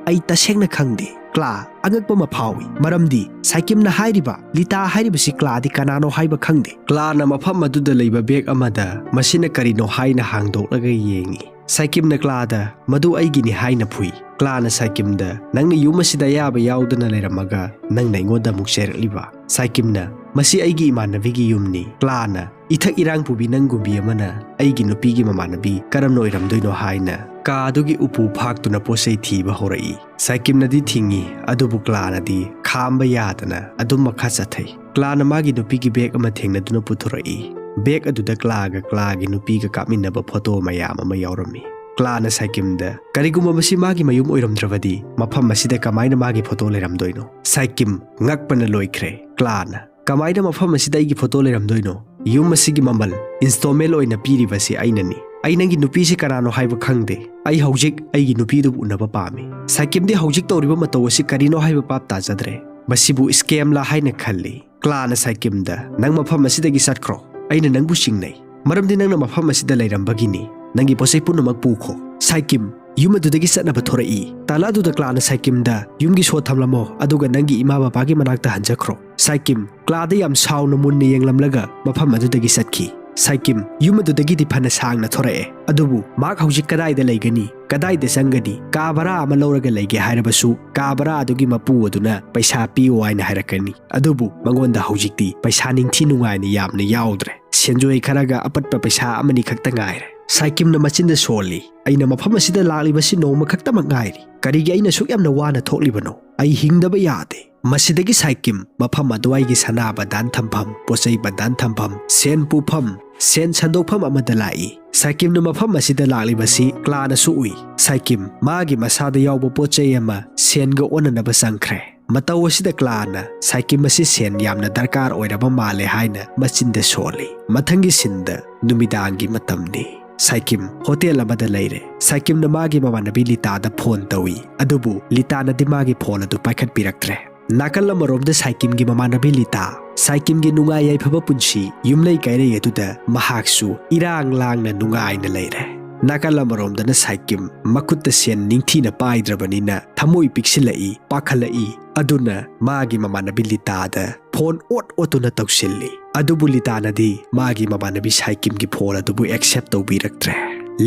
ꯑꯩ ꯇꯁꯦꯡꯅ ꯈꯪꯗꯦ꯫" ꯀ꯭ꯂꯥ, ꯑꯉꯛꯄ ꯑꯃ ꯐꯥꯎꯏ, ꯃꯔꯝꯗꯤ ꯁꯥꯏꯀꯤꯝꯅ ꯍꯥꯏꯔꯤꯕ ꯂꯤꯇꯥ ꯍꯥꯏꯔꯤꯕꯁꯤ ꯀ꯭ꯂꯥꯗꯤ ꯀꯅꯥꯅꯣ ꯍꯥꯏꯕ ꯈꯪꯗꯦ꯫ ꯀ꯭ꯂꯥꯅ ꯃꯐꯝ ꯑꯗꯨꯗ ꯂꯩꯕ ꯕꯦꯒ ꯑꯃꯗ ꯃꯁꯤꯅ ꯀꯔꯤꯅꯣ ꯍꯥꯏꯅ ꯍꯥꯡꯗꯣꯛꯂꯒ ꯌꯦꯡꯏ꯫ ꯁꯥꯏꯀꯤꯝꯅ ꯀ꯭ꯂꯥꯗ, "ꯃꯗꯨ ꯑꯩꯒꯤꯅꯤ" ꯍꯥꯏꯅ ꯐꯨꯏ꯫ ꯀ꯭ꯂꯥꯅ ꯁꯥꯏꯀꯤꯝꯗ, "ꯅꯪꯅ ꯌꯨꯝ ꯑꯁꯤꯗ ꯑꯌꯥꯕ ꯌꯥꯎꯗꯅ ꯂꯩꯔꯝꯃꯒ ꯅꯪꯅ ꯑꯩꯉꯣꯟꯗ ꯑꯃꯨꯛ ꯆꯩꯔꯛꯂꯤꯕ?" ꯁꯥꯏꯀꯤꯝꯅ, "ꯃꯁꯤ ꯑꯩꯒꯤ ꯏꯃꯥꯟꯅꯕꯤꯒꯤ ꯌꯨꯝꯅꯤ꯫" ꯀ꯭ꯂꯥꯅ, "ꯏꯊꯛ ꯏꯔꯥꯡ ꯄꯨꯕꯤ ꯅꯪꯒꯨꯝꯕꯤ ꯑꯃꯅ ꯑꯩꯒꯤ ꯅꯨꯄꯤꯒꯤ ꯃꯃꯥꯟꯅꯕꯤ ꯀꯔꯝꯅ ꯑꯣꯏꯔꯝꯗꯣꯏꯅꯣ?" ꯍꯥꯏꯅ ꯀꯥ ꯑꯗꯨꯒꯤ ꯎꯄꯨ ꯐꯥꯛꯇꯨꯅ ꯄꯣꯠ ꯆꯩ ꯊꯤꯕ ꯍꯧꯔꯛꯏ꯫ ꯁꯥꯏꯀꯤꯝꯅꯗꯤ ꯊꯤꯡꯏ, ꯑꯗꯨꯕꯨ ꯀ꯭ꯂꯥꯅꯗꯤ ꯈꯥꯝꯕ ꯌꯥꯗꯅ ꯑꯗꯨꯝ ꯃꯈꯥ ꯆꯠꯊꯩ꯫ ꯀ꯭ꯂꯥꯅ ꯃꯥꯒꯤ ꯅꯨꯄꯤꯒꯤ ꯕꯦꯒ ꯑꯃ ꯊꯦꯡꯅꯗꯨꯅ ꯄꯨꯊꯣꯔꯛꯏ꯫ ꯕꯦꯒ ꯑꯗꯨꯗ ꯀ꯭ꯂꯥꯒ ꯀ꯭ꯂꯥꯒꯤ ꯅꯨꯄꯤꯒ ꯀꯥꯞꯃꯤꯟꯅꯕ ꯐꯣꯇꯣ ꯃꯌꯥꯝ ꯑꯃ ꯌꯥꯎꯔꯝꯃꯤ꯫ ꯀ꯭ꯂꯥꯅ ꯁꯥꯏꯀꯤꯝꯗ, "ꯀꯔꯤꯒꯨꯝꯕ ꯃꯁꯤ ꯃꯥꯒꯤ ꯃꯌꯨꯝ ꯑꯣꯏꯔꯝꯗ꯭ꯔꯕꯗꯤ ꯃꯐꯝ ꯑꯁꯤꯗ ꯀꯃꯥꯏꯅ ꯃꯥꯒꯤ ꯐꯣꯇꯣ ꯂꯩꯔꯝꯗꯣꯏꯅꯣ?" ꯁꯥꯏꯀꯤꯝ, ꯉꯛꯄꯅ ꯂꯣꯏꯈ꯭ꯔꯦ꯫ ꯀ꯭ꯂꯥꯅ, "ꯀꯃꯥꯏꯅ ꯃꯐꯝ ꯑꯁꯤꯗ ꯑꯩꯒꯤ ꯐꯣꯇꯣ ꯂꯩꯔꯝꯗꯣꯏꯅꯣ? ꯌꯨꯝ ꯑꯁꯤꯒꯤ ꯃꯃꯜ ꯏꯟꯁꯇꯣꯜꯃꯦꯟ ꯑꯣꯏꯅ ꯄꯤꯔꯤꯕꯁꯤ ꯑꯩꯅꯅꯤ꯫ ꯑꯩ ꯅꯪꯒꯤ ꯅꯨꯄꯤꯁꯤ ꯀꯅꯥꯅꯣ ꯍꯥꯏꯕ ꯈꯪꯗꯦ꯫ ꯑꯩ ꯍꯧꯖꯤꯛ ꯑꯩꯒꯤ ꯅꯨꯄꯤꯗꯨꯕꯨ ꯎꯅꯕ ꯄꯥꯝꯃꯤ꯫" ꯁꯥꯏꯀꯤꯝꯗꯤ ꯍꯧꯖꯤꯛ ꯇꯧꯔꯤꯕ ꯃꯇꯧ ꯑꯁꯤ ꯀꯔꯤꯅꯣ ꯍꯥꯏꯕ ꯚꯥꯞ ꯇꯥꯖꯗ꯭ꯔꯦ꯫ ꯃꯁꯤꯕꯨ ꯁ꯭ꯀꯦꯝꯂꯥ ꯍꯥꯏꯅ ꯈꯜꯂꯤ꯫ ꯀ꯭ꯂꯥꯅ ꯁꯥꯏꯀꯤꯝꯗ, "ꯅꯪ ꯃꯐꯝ ꯑꯁꯤꯗꯒꯤ ꯆꯠꯈ꯭ꯔꯣ꯫ ꯑꯩꯅ ꯅꯪꯕꯨ ꯆꯤꯡꯅꯩ꯫ ꯃꯔꯝꯗꯤ ꯅꯪꯅ ꯃꯐꯝ ꯑꯁꯤꯗ ꯂꯩꯔꯝꯕꯒꯤꯅꯤ꯫ ꯅꯪꯒꯤ ꯄꯣꯠꯆꯩ ꯄꯨꯝꯅꯃꯛ ꯄꯨꯈꯣ꯫" ꯁꯥꯏꯀꯤꯝ ꯌꯨꯝ ꯑꯗꯨꯗꯒꯤ ꯆꯠꯅꯕ ꯊꯣꯔꯛꯏ꯫ ꯇꯥꯟꯖꯥ ꯑꯗꯨꯗ ꯀ꯭ꯂꯥꯅ ꯁꯥꯏꯀꯤꯝꯗ, "ꯌꯨꯝꯒꯤ ꯁꯣ ꯊꯝꯂꯝꯃꯣ, ꯑꯗꯨꯒ ꯅꯪꯒꯤ ꯏꯃꯥ ꯕꯕꯥꯒꯤ ꯃꯅꯥꯛꯇ ꯍꯟꯖꯈ꯭ꯔꯣ꯫" ꯁꯥꯏꯀꯤꯝ ꯀ꯭ꯂꯥꯗ ꯌꯥꯝ ꯁꯥꯎꯅ ꯃꯨꯟꯅ ꯌꯦꯡꯂꯝꯂꯒ ꯃꯐꯝ ꯑꯗꯨꯗꯒꯤ ꯆꯠꯈꯤ꯫ ꯁꯥꯏꯀꯤꯝ ꯌꯨꯝ ꯑꯗꯨꯗꯒꯤꯗꯤ ꯐꯅ ꯁꯥꯡꯅ ꯊꯣꯔꯛꯑꯦ, ꯑꯗꯨꯕꯨ ꯃꯍꯥꯛ ꯍꯧꯖꯤꯛ ꯀꯗꯥꯏꯗ ꯂꯩꯒꯅꯤ? ꯀꯗꯥꯏꯗ ꯆꯪꯒꯅꯤ? ꯀꯥ ꯚꯔꯥ ꯑꯃ ꯂꯧꯔꯒ ꯂꯩꯒꯦ ꯍꯥꯏꯔꯕꯁꯨ ꯀꯥ ꯚꯔꯥ ꯑꯗꯨꯒꯤ ꯃꯄꯨ ꯑꯗꯨꯅ ꯄꯩꯁꯥ ꯄꯤꯌꯨ ꯍꯥꯏꯅ ꯍꯥꯏꯔꯛꯀꯅꯤ꯫ ꯑꯗꯨꯕꯨ ꯃꯉꯣꯟꯗ ꯍꯧꯖꯤꯛꯇꯤ ꯄꯩꯁꯥ ꯅꯤꯡꯊꯤ ꯅꯨꯡꯉꯥꯏꯅ ꯌꯥꯝꯅ ꯌꯥꯎꯗ꯭ꯔꯦ꯫ ꯁꯦꯟꯖꯣꯏ ꯈꯔꯒ ꯑꯄꯠꯄ ꯄꯩꯁꯥ ꯑꯃꯅꯤ ꯈꯛꯇ ꯉꯥꯏꯔꯦ꯫ ꯁꯥꯏꯀꯤꯝꯅ ꯃꯆꯤꯟꯗ ꯁꯣꯜꯂꯤ, "ꯑꯩꯅ ꯃꯐꯝ ꯑꯁꯤꯗ ꯂꯥꯛꯂꯤꯕꯁꯤ ꯅꯣꯡꯃ ꯈꯛꯇꯃꯛ ꯉꯥꯏꯔꯤ꯫ ꯀꯔꯤꯒꯤ ꯑꯩꯅ ꯁꯨꯛ ꯌꯥꯝꯅ ꯋꯥꯅ ꯊꯣꯛꯂꯤꯕꯅꯣ? ꯑꯩ ꯍꯤꯡꯗꯕ ꯌꯥꯗꯦ꯫" ꯃꯁꯤꯗꯒꯤ ꯁꯥꯏꯀꯤꯝ ꯃꯐꯝ ꯑꯗꯨꯋꯥꯏꯒꯤ ꯁꯅꯥ ꯕꯟꯗꯥꯟ ꯊꯝꯐꯝ, ꯄꯣꯠꯆꯩ ꯕꯟꯗꯥꯟ ꯊꯝꯐꯝ, ꯁꯦꯟ ꯄꯨꯐꯝ, ꯁꯦꯟ ꯁꯟꯗꯣꯛꯐꯝ ꯑꯃꯗ ꯂꯥꯛꯏ꯫ ꯁꯥꯏꯀꯤꯝꯅ ꯃꯐꯝ ꯑꯁꯤꯗ ꯂꯥꯛꯂꯤꯕꯁꯤ ꯀ꯭ꯂꯥꯅꯁꯨ ꯎꯏ꯫ ꯁꯥꯏꯀꯤꯝ ꯃꯥꯒꯤ ꯃꯁꯥꯗ ꯌꯥꯎꯕ ꯄꯣꯠ ꯆꯩ ꯑꯃ ꯁꯦꯟꯒ ꯑꯣꯟꯅꯅꯕ ꯆꯪꯈ꯭ꯔꯦ꯫ ꯃꯇꯧ ꯑꯁꯤꯗ ꯀ꯭ꯂꯥꯅ ꯁꯥꯏꯀꯤꯝ ꯑꯁꯤ ꯁꯦꯟ ꯌꯥꯝꯅ ꯗꯔꯀꯥꯔ ꯑꯣꯏꯔꯕ ꯃꯥꯜꯂꯦ ꯍꯥꯏꯅ ꯃꯆꯤꯟꯗ ꯁꯣꯜꯂꯤ꯫ ꯃꯊꯪꯒꯤ ꯁꯤꯟꯗ ꯅꯨꯃꯤꯗꯥꯡꯒꯤ ꯃꯇꯝꯅꯤ꯫ ꯁꯥꯏꯀꯤꯝ ꯍꯣꯇꯦꯜ ꯑꯃꯗ ꯂꯩꯔꯦ꯫ ꯁꯥꯏꯀꯤꯝꯅ ꯃꯥꯒꯤ ꯃꯃꯥꯟꯅꯕꯤ ꯂꯤꯇꯥꯗ ꯐꯣꯟ ꯇꯧꯏ, ꯑꯗꯨꯕꯨ ꯂꯤꯇꯥꯅꯗꯤ ꯃꯥꯒꯤ ꯐꯣꯟ ꯑꯗꯨ ꯄꯥꯏꯈꯠꯄꯤꯔꯛꯇ꯭ꯔꯦ꯫ ꯅꯥꯀꯜ ꯑꯃꯔꯣꯝꯗ ꯁꯥꯏꯀꯤꯝꯒꯤ ꯃꯃꯥꯟꯅꯕꯤ ꯂꯤꯇꯥ, ꯁꯥꯏꯀꯤꯝꯒꯤ ꯅꯨꯡꯉꯥꯏ ꯌꯥꯏꯐꯕ ꯄꯨꯟꯁꯤ ꯌꯨꯝꯂꯩ ꯀꯩꯔꯩ ꯑꯗꯨꯗ ꯃꯍꯥꯛꯁꯨ ꯏꯔꯥꯡ ꯂꯥꯡꯅ ꯅꯨꯡꯉꯥꯏꯅ ꯂꯩꯔꯦ꯫ ꯅꯥꯀꯜ ꯑꯃꯔꯣꯝꯗꯅ ꯁꯥꯏꯀꯤꯝ ꯃꯈꯨꯠꯇ ꯁꯦꯟ ꯅꯤꯡꯊꯤꯅ ꯄꯥꯏꯗ꯭ꯔꯕꯅꯤꯅ ꯊꯃꯣꯏ ꯄꯤꯛꯁꯤꯜꯂꯛꯏ, ꯄꯥꯈꯠꯂꯛꯏ꯫ ꯑꯗꯨꯅ ꯃꯥꯒꯤ ꯃꯃꯥꯟꯅꯕꯤ ꯂꯤꯇꯥꯗ ꯐꯣꯟ ꯑꯣꯠ ꯑꯣꯠꯇꯨꯅ ꯇꯧꯁꯤꯜꯂꯤ꯫ ꯑꯗꯨꯕꯨ ꯂꯤꯇꯥꯅꯗꯤ ꯃꯥꯒꯤ ꯃꯃꯥꯟꯅꯕꯤ ꯁꯥꯏꯀꯤꯝꯒꯤ ꯐꯣꯟ ꯑꯗꯨꯕꯨ ꯑꯦꯛꯁꯦꯞ ꯇꯧꯕꯤꯔꯛꯇ꯭ꯔꯦ꯫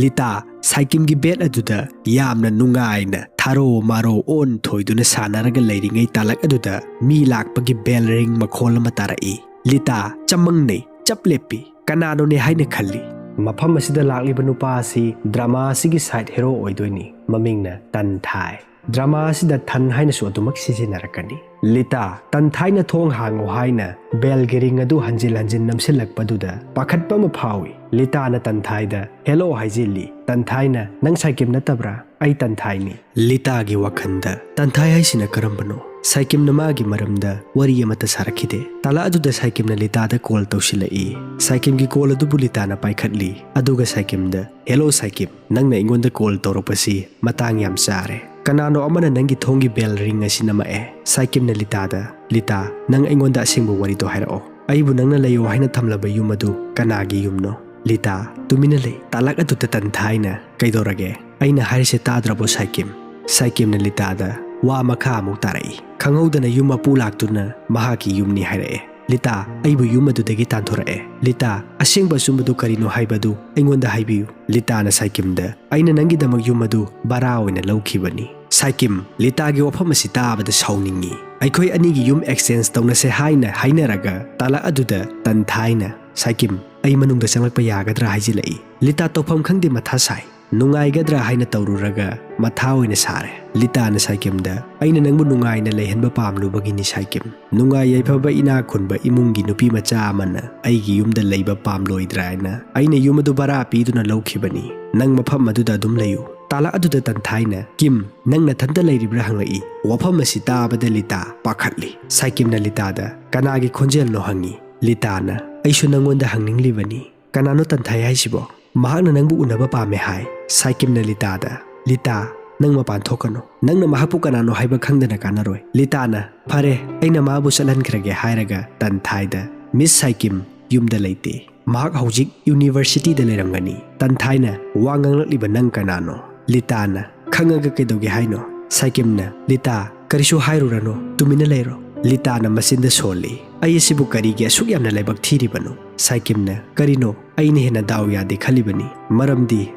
ꯂꯤꯇꯥ ꯁꯥꯏꯀꯤꯝꯒꯤ ꯕꯦꯠ ꯑꯗꯨꯗ ꯌꯥꯝꯅ ꯅꯨꯡꯉꯥꯏꯅ ꯊꯥꯔꯣ ꯃꯥꯔꯣ ꯑꯣꯟ ꯊꯣꯏꯗꯨꯅ ꯁꯥꯟꯅꯔꯒ ꯂꯩꯔꯤꯉꯩ ꯇꯥꯂꯛ ꯑꯗꯨꯗ ꯃꯤ ꯂꯥꯛꯄꯒꯤ ꯕꯦꯜ ꯔꯤꯡ ꯃꯈꯣꯜ ꯑꯃ ꯇꯥꯔꯛꯏ꯫ ꯂꯤꯇꯥ ꯆꯃꯪꯅꯩ, ꯆꯞ ꯂꯦꯞꯄꯤ꯫ ꯀꯅꯥꯅꯣꯅꯦ ꯍꯥꯏꯅ ꯈꯜꯂꯤ꯫ ꯃꯐꯝ ꯑꯁꯤꯗ ꯂꯥꯛꯂꯤꯕ ꯅꯨꯄꯥ ꯑꯁꯤ ꯗ꯭ꯔꯃꯥ ꯑꯁꯤꯒꯤ ꯁꯥꯏꯠ ꯍꯦꯔꯣ ꯑꯣꯏꯗꯣꯏꯅꯤ꯫ ꯃꯃꯤꯡꯅ ꯇꯟꯊꯥꯏ꯫ ꯗ꯭ꯔꯃꯥ ꯑꯁꯤꯗ ꯊꯟ ꯍꯥꯏꯅꯁꯨ ꯑꯗꯨꯃꯛ ꯁꯤꯖꯤꯟꯅꯔꯛꯀꯅꯤ꯫ ꯂꯤꯇꯥ, ꯇꯟꯊꯥꯏꯅ ꯊꯣꯡ ꯍꯥꯡꯉꯨ ꯍꯥꯏꯅ ꯕꯦꯜꯒꯤ ꯔꯤꯡ ꯑꯗꯨ ꯍꯟꯖꯤꯟ ꯍꯟꯖꯤꯟ ꯅꯝꯁꯤꯜꯂꯛꯄꯗꯨꯗ ꯄꯥꯈꯠꯄ ꯑꯃ ꯐꯥꯎꯏ꯫ ꯂꯤꯇꯥꯅ ꯇꯟꯊꯥꯏꯗ ꯍꯦꯂꯣ ꯍꯥꯏꯖꯤꯜꯂꯤ꯫ ꯇꯟꯊꯥꯏꯅ, "ꯅꯪ ꯁꯥꯏꯀꯤꯝ ꯅꯠꯇꯕ꯭ꯔꯥ? ꯑꯩ ꯇꯟꯊꯥꯏꯅꯤ"꯫ ꯂꯤꯇꯥꯒꯤ ꯋꯥꯈꯜꯗ ꯇꯟꯊꯥꯏ ꯍꯥꯏꯁꯤꯅ ꯀꯔꯝꯕꯅꯣ? ꯁꯥꯏꯀꯤꯝꯅ ꯃꯥꯒꯤ ꯃꯔꯝꯗ ꯋꯥꯔꯤ ꯑꯃꯠꯇ ꯁꯥꯔꯛꯈꯤꯗꯦ꯫ ꯇꯥꯂꯛ ꯑꯗꯨꯗ ꯁꯥꯏꯀꯤꯝꯅ ꯂꯤꯇꯥꯗ ꯀꯣꯜ ꯇꯧꯁꯤꯜꯂꯛꯏ꯫ ꯁꯥꯏꯀꯤꯝꯒꯤ ꯀꯣꯜ ꯑꯗꯨꯕꯨ ꯂꯤꯇꯥꯅ ꯄꯥꯏꯈꯠꯂꯤ, ꯑꯗꯨꯒ ꯁꯥꯏꯀꯤꯝꯗ, "ꯍꯦꯂꯣ ꯁꯥꯏꯀꯤꯝ, ꯅꯪꯅ ꯑꯩꯉꯣꯟꯗ ꯀꯣꯜ ꯇꯧꯔꯛꯄꯁꯤ ꯃꯇꯥꯡ ꯌꯥꯝ ꯆꯥꯔꯦ꯫ ꯀꯅꯥꯅꯣ ꯑꯃꯅ ꯅꯪꯒꯤ ꯊꯣꯡꯒꯤ ꯕꯦꯜ ꯔꯤꯡ ꯑꯁꯤ ꯅꯝꯃꯛꯑꯦ"꯫ ꯁꯥꯏꯀꯤꯝꯅ ꯂꯤꯇꯥꯗ, "ꯂꯤꯇꯥ, ꯅꯪ ꯑꯩꯉꯣꯟꯗ ꯑꯁꯦꯡꯕ ꯋꯥꯔꯤꯗꯣ ꯍꯥꯏꯔꯛꯑꯣ꯫ ꯑꯩꯕꯨ ꯅꯪꯅ ꯂꯩꯌꯣ ꯍꯥꯏꯅ ꯊꯝꯂꯕ ꯌꯨꯝ ꯑꯗꯨ ꯀꯅꯥꯒꯤ ꯌꯨꯝꯅꯣ?" ꯂꯤꯇꯥ ꯇꯨꯃꯤꯟꯅ ꯂꯩ꯫ ꯇꯥꯂꯛ ꯑꯗꯨꯗ ꯇꯟꯊꯥꯏꯅ, "ꯀꯩꯗꯧꯔꯒꯦ? ꯑꯩꯅ ꯍꯥꯏꯔꯤꯁꯦ ꯇꯥꯗ꯭ꯔꯕꯣ ꯁꯥꯏꯀꯤꯝ?" ꯁꯥꯏꯀꯤꯝꯅ ꯂꯤꯇꯥꯗ ꯋꯥ ꯃꯈꯥ ꯑꯃꯨꯛ ꯇꯥꯔꯛꯏ꯫ ꯈꯪꯍꯧꯗꯅ ꯌꯨꯝ ꯃꯄꯨ ꯂꯥꯛꯇꯨꯅ ꯃꯍꯥꯛꯀꯤ ꯌꯨꯝꯅꯤ ꯍꯥꯏꯔꯛꯑꯦ꯫ "ꯂꯤꯇꯥ, ꯑꯩꯕꯨ ꯌꯨꯝ ꯑꯗꯨꯗꯒꯤ ꯇꯥꯟꯊꯣꯔꯛꯑꯦ꯫ ꯂꯤꯇꯥ, ꯑꯁꯦꯡꯕ ꯑꯆꯨꯝꯕꯗꯨ ꯀꯔꯤꯅꯣ ꯍꯥꯏꯕꯗꯨ ꯑꯩꯉꯣꯟꯗ ꯍꯥꯏꯕꯤꯌꯨ"꯫ ꯂꯤꯇꯥꯅ ꯁꯥꯏꯀꯤꯝꯗ, "ꯑꯩꯅ ꯅꯪꯒꯤꯗꯃꯛ ꯌꯨꯝ ꯑꯗꯨ ꯚꯔꯥ ꯑꯣꯏꯅ ꯂꯧꯈꯤꯕꯅꯤ"꯫ ꯁꯥꯏꯀꯤꯝ, ꯂꯤꯇꯥꯒꯤ ꯋꯥꯐꯝ ꯑꯁꯤ ꯇꯥꯕꯗ ꯁꯥꯎꯅꯤꯡꯉꯤ꯫ "ꯑꯩꯈꯣꯏ ꯑꯅꯤꯒꯤ ꯌꯨꯝ ꯑꯦꯛꯁꯆꯦꯟꯖ ꯇꯧꯅꯁꯦ ꯍꯥꯏꯅ ꯍꯥꯏꯅꯔꯒ" ꯇꯥꯂꯛ ꯑꯗꯨꯗ ꯇꯟꯊꯥꯏꯅ, "ꯁꯥꯏꯀꯤꯝ, ꯑꯩ ꯃꯅꯨꯡꯗ ꯆꯪꯂꯛꯄ ꯌꯥꯒꯗ꯭ꯔꯥ?" ꯍꯥꯏꯖꯤꯜꯂꯛꯏ꯫ ꯂꯤꯇꯥ ꯇꯧꯐꯝ ꯈꯪꯗꯦ, ꯃꯊꯥ ꯁꯥꯏ꯫ ꯅꯨꯡꯉꯥꯏꯒꯗ꯭ꯔꯥ ꯍꯥꯏꯅ ꯇꯧꯔꯨꯔꯒ ꯃꯊꯥ ꯑꯣꯏꯅ ꯁꯥꯔꯦ꯫ ꯂꯤꯇꯥꯅ ꯁꯥꯏꯀꯤꯝꯗ, "ꯑꯩꯅ ꯅꯪꯕꯨ ꯅꯨꯡꯉꯥꯏꯅ ꯂꯩꯍꯟꯕ ꯄꯥꯝꯂꯨꯕꯒꯤꯅꯤ ꯁꯥꯏꯀꯤꯝ꯫ ꯅꯨꯡꯉꯥꯏ ꯌꯥꯏꯐꯕ ꯏꯅꯥꯛ ꯈꯨꯟꯕ ꯏꯃꯨꯡꯒꯤ ꯅꯨꯄꯤ ꯃꯆꯥ ꯑꯃꯅ ꯑꯩꯒꯤ ꯌꯨꯝꯗ ꯂꯩꯕ ꯄꯥꯝꯂꯣꯏꯗ꯭ꯔꯥ ꯍꯥꯏꯅ ꯑꯩꯅ ꯌꯨꯝ ꯑꯗꯨ ꯚꯔꯥ ꯄꯤꯗꯨꯅ ꯂꯧꯈꯤꯕꯅꯤ꯫ ꯅꯪ ꯃꯐꯝ ꯑꯗꯨꯗ ꯑꯗꯨꯝ ꯂꯩꯌꯨ"꯫ ꯇꯥꯂꯛ ꯑꯗꯨꯗ ꯇꯟꯊꯥꯏꯅ, "ꯀꯤꯝ, ꯅꯪ ꯅꯊꯟꯇ ꯂꯩꯔꯤꯕ꯭ꯔꯥ?" ꯍꯪꯂꯛꯏ꯫ ꯋꯥꯐꯝ ꯑꯁꯤ ꯇꯥꯕꯗ ꯂꯤꯇꯥ ꯄꯥꯈꯠꯂꯤ꯫ ꯁꯥꯏꯀꯤꯝꯅ ꯂꯤꯇꯥꯗ, "ꯀꯅꯥꯒꯤ ꯈꯣꯟꯖꯦꯜꯅꯣ?" ꯍꯪꯉꯤ꯫ ꯂꯤꯇꯥꯅ, "ꯑꯩꯁꯨ ꯅꯪꯉꯣꯟꯗ ꯍꯪꯅꯤꯡꯂꯤꯕꯅꯤ꯫ ꯀꯅꯥꯅꯣ ꯇꯟꯊꯥꯏ ꯍꯥꯏꯁꯤꯕꯣ? ꯃꯍꯥꯛꯅ ꯅꯪꯕꯨ ꯎꯅꯕ ꯄꯥꯝꯃꯦ ꯍꯥꯏ꯫" ꯁꯥꯏꯀꯤꯝꯅ ꯂꯤꯇꯥꯗ, "ꯂꯤꯇꯥ, ꯅꯪ ꯃꯄꯥꯟ ꯊꯣꯛꯀꯅꯨ꯫ ꯅꯪꯅ ꯃꯍꯥꯛꯄꯨ ꯀꯅꯥꯅꯣ ꯍꯥꯏꯕ ꯈꯪꯗꯅ ꯀꯥꯟꯅꯔꯣꯏ꯫" ꯂꯤꯇꯥꯅ, "ꯐꯔꯦ, ꯑꯩꯅ ꯃꯥꯕꯨ ꯆꯠꯍꯟꯈ꯭ꯔꯒꯦ" ꯍꯥꯏꯔꯒ ꯇꯟꯊꯥꯏꯗ, "ꯃꯤꯁ ꯁꯥꯏꯀꯤꯝ ꯌꯨꯝꯗ ꯂꯩꯇꯦ꯫ ꯃꯍꯥꯛ ꯍꯧꯖꯤꯛ ꯌꯨꯅꯤꯚꯔꯁꯤꯇꯤꯗ ꯂꯩꯔꯝꯒꯅꯤ꯫" ꯇꯟꯊꯥꯏꯅ, "ꯋꯥ ꯉꯥꯡꯂꯛꯂꯤꯕ ꯅꯪ ꯀꯅꯥꯅꯣ?" ꯂꯤꯇꯥꯅ, "ꯈꯪꯉꯒ ꯀꯩꯗꯧꯒꯦ ꯍꯥꯏꯅꯣ?" ꯁꯥꯏꯀꯤꯝꯅ, "ꯂꯤꯇꯥ, ꯀꯔꯤꯁꯨ ꯍꯥꯏꯔꯨꯔꯅꯨ, ꯇꯨꯃꯤꯟꯅ ꯂꯩꯔꯣ꯫" ꯂꯤꯇꯥꯅ ꯃꯆꯤꯟꯗ ꯁꯣꯜꯂꯤ, "ꯑꯩ ꯑꯁꯤꯕꯨ ꯀꯔꯤꯒꯤ ꯑꯁꯨꯛ ꯌꯥꯝꯅ ꯂꯥꯏꯕꯛ ꯊꯤꯔꯤꯕꯅꯣ?" ꯁꯥꯏꯀꯤꯝꯅ, "ꯀꯔꯤꯅꯣ? ꯑꯩꯅ ꯍꯦꯟꯅ ꯗꯥꯎ ꯌꯥꯗꯦ ꯈꯜꯂꯤꯕꯅꯤ, ꯃꯔꯝꯗꯤ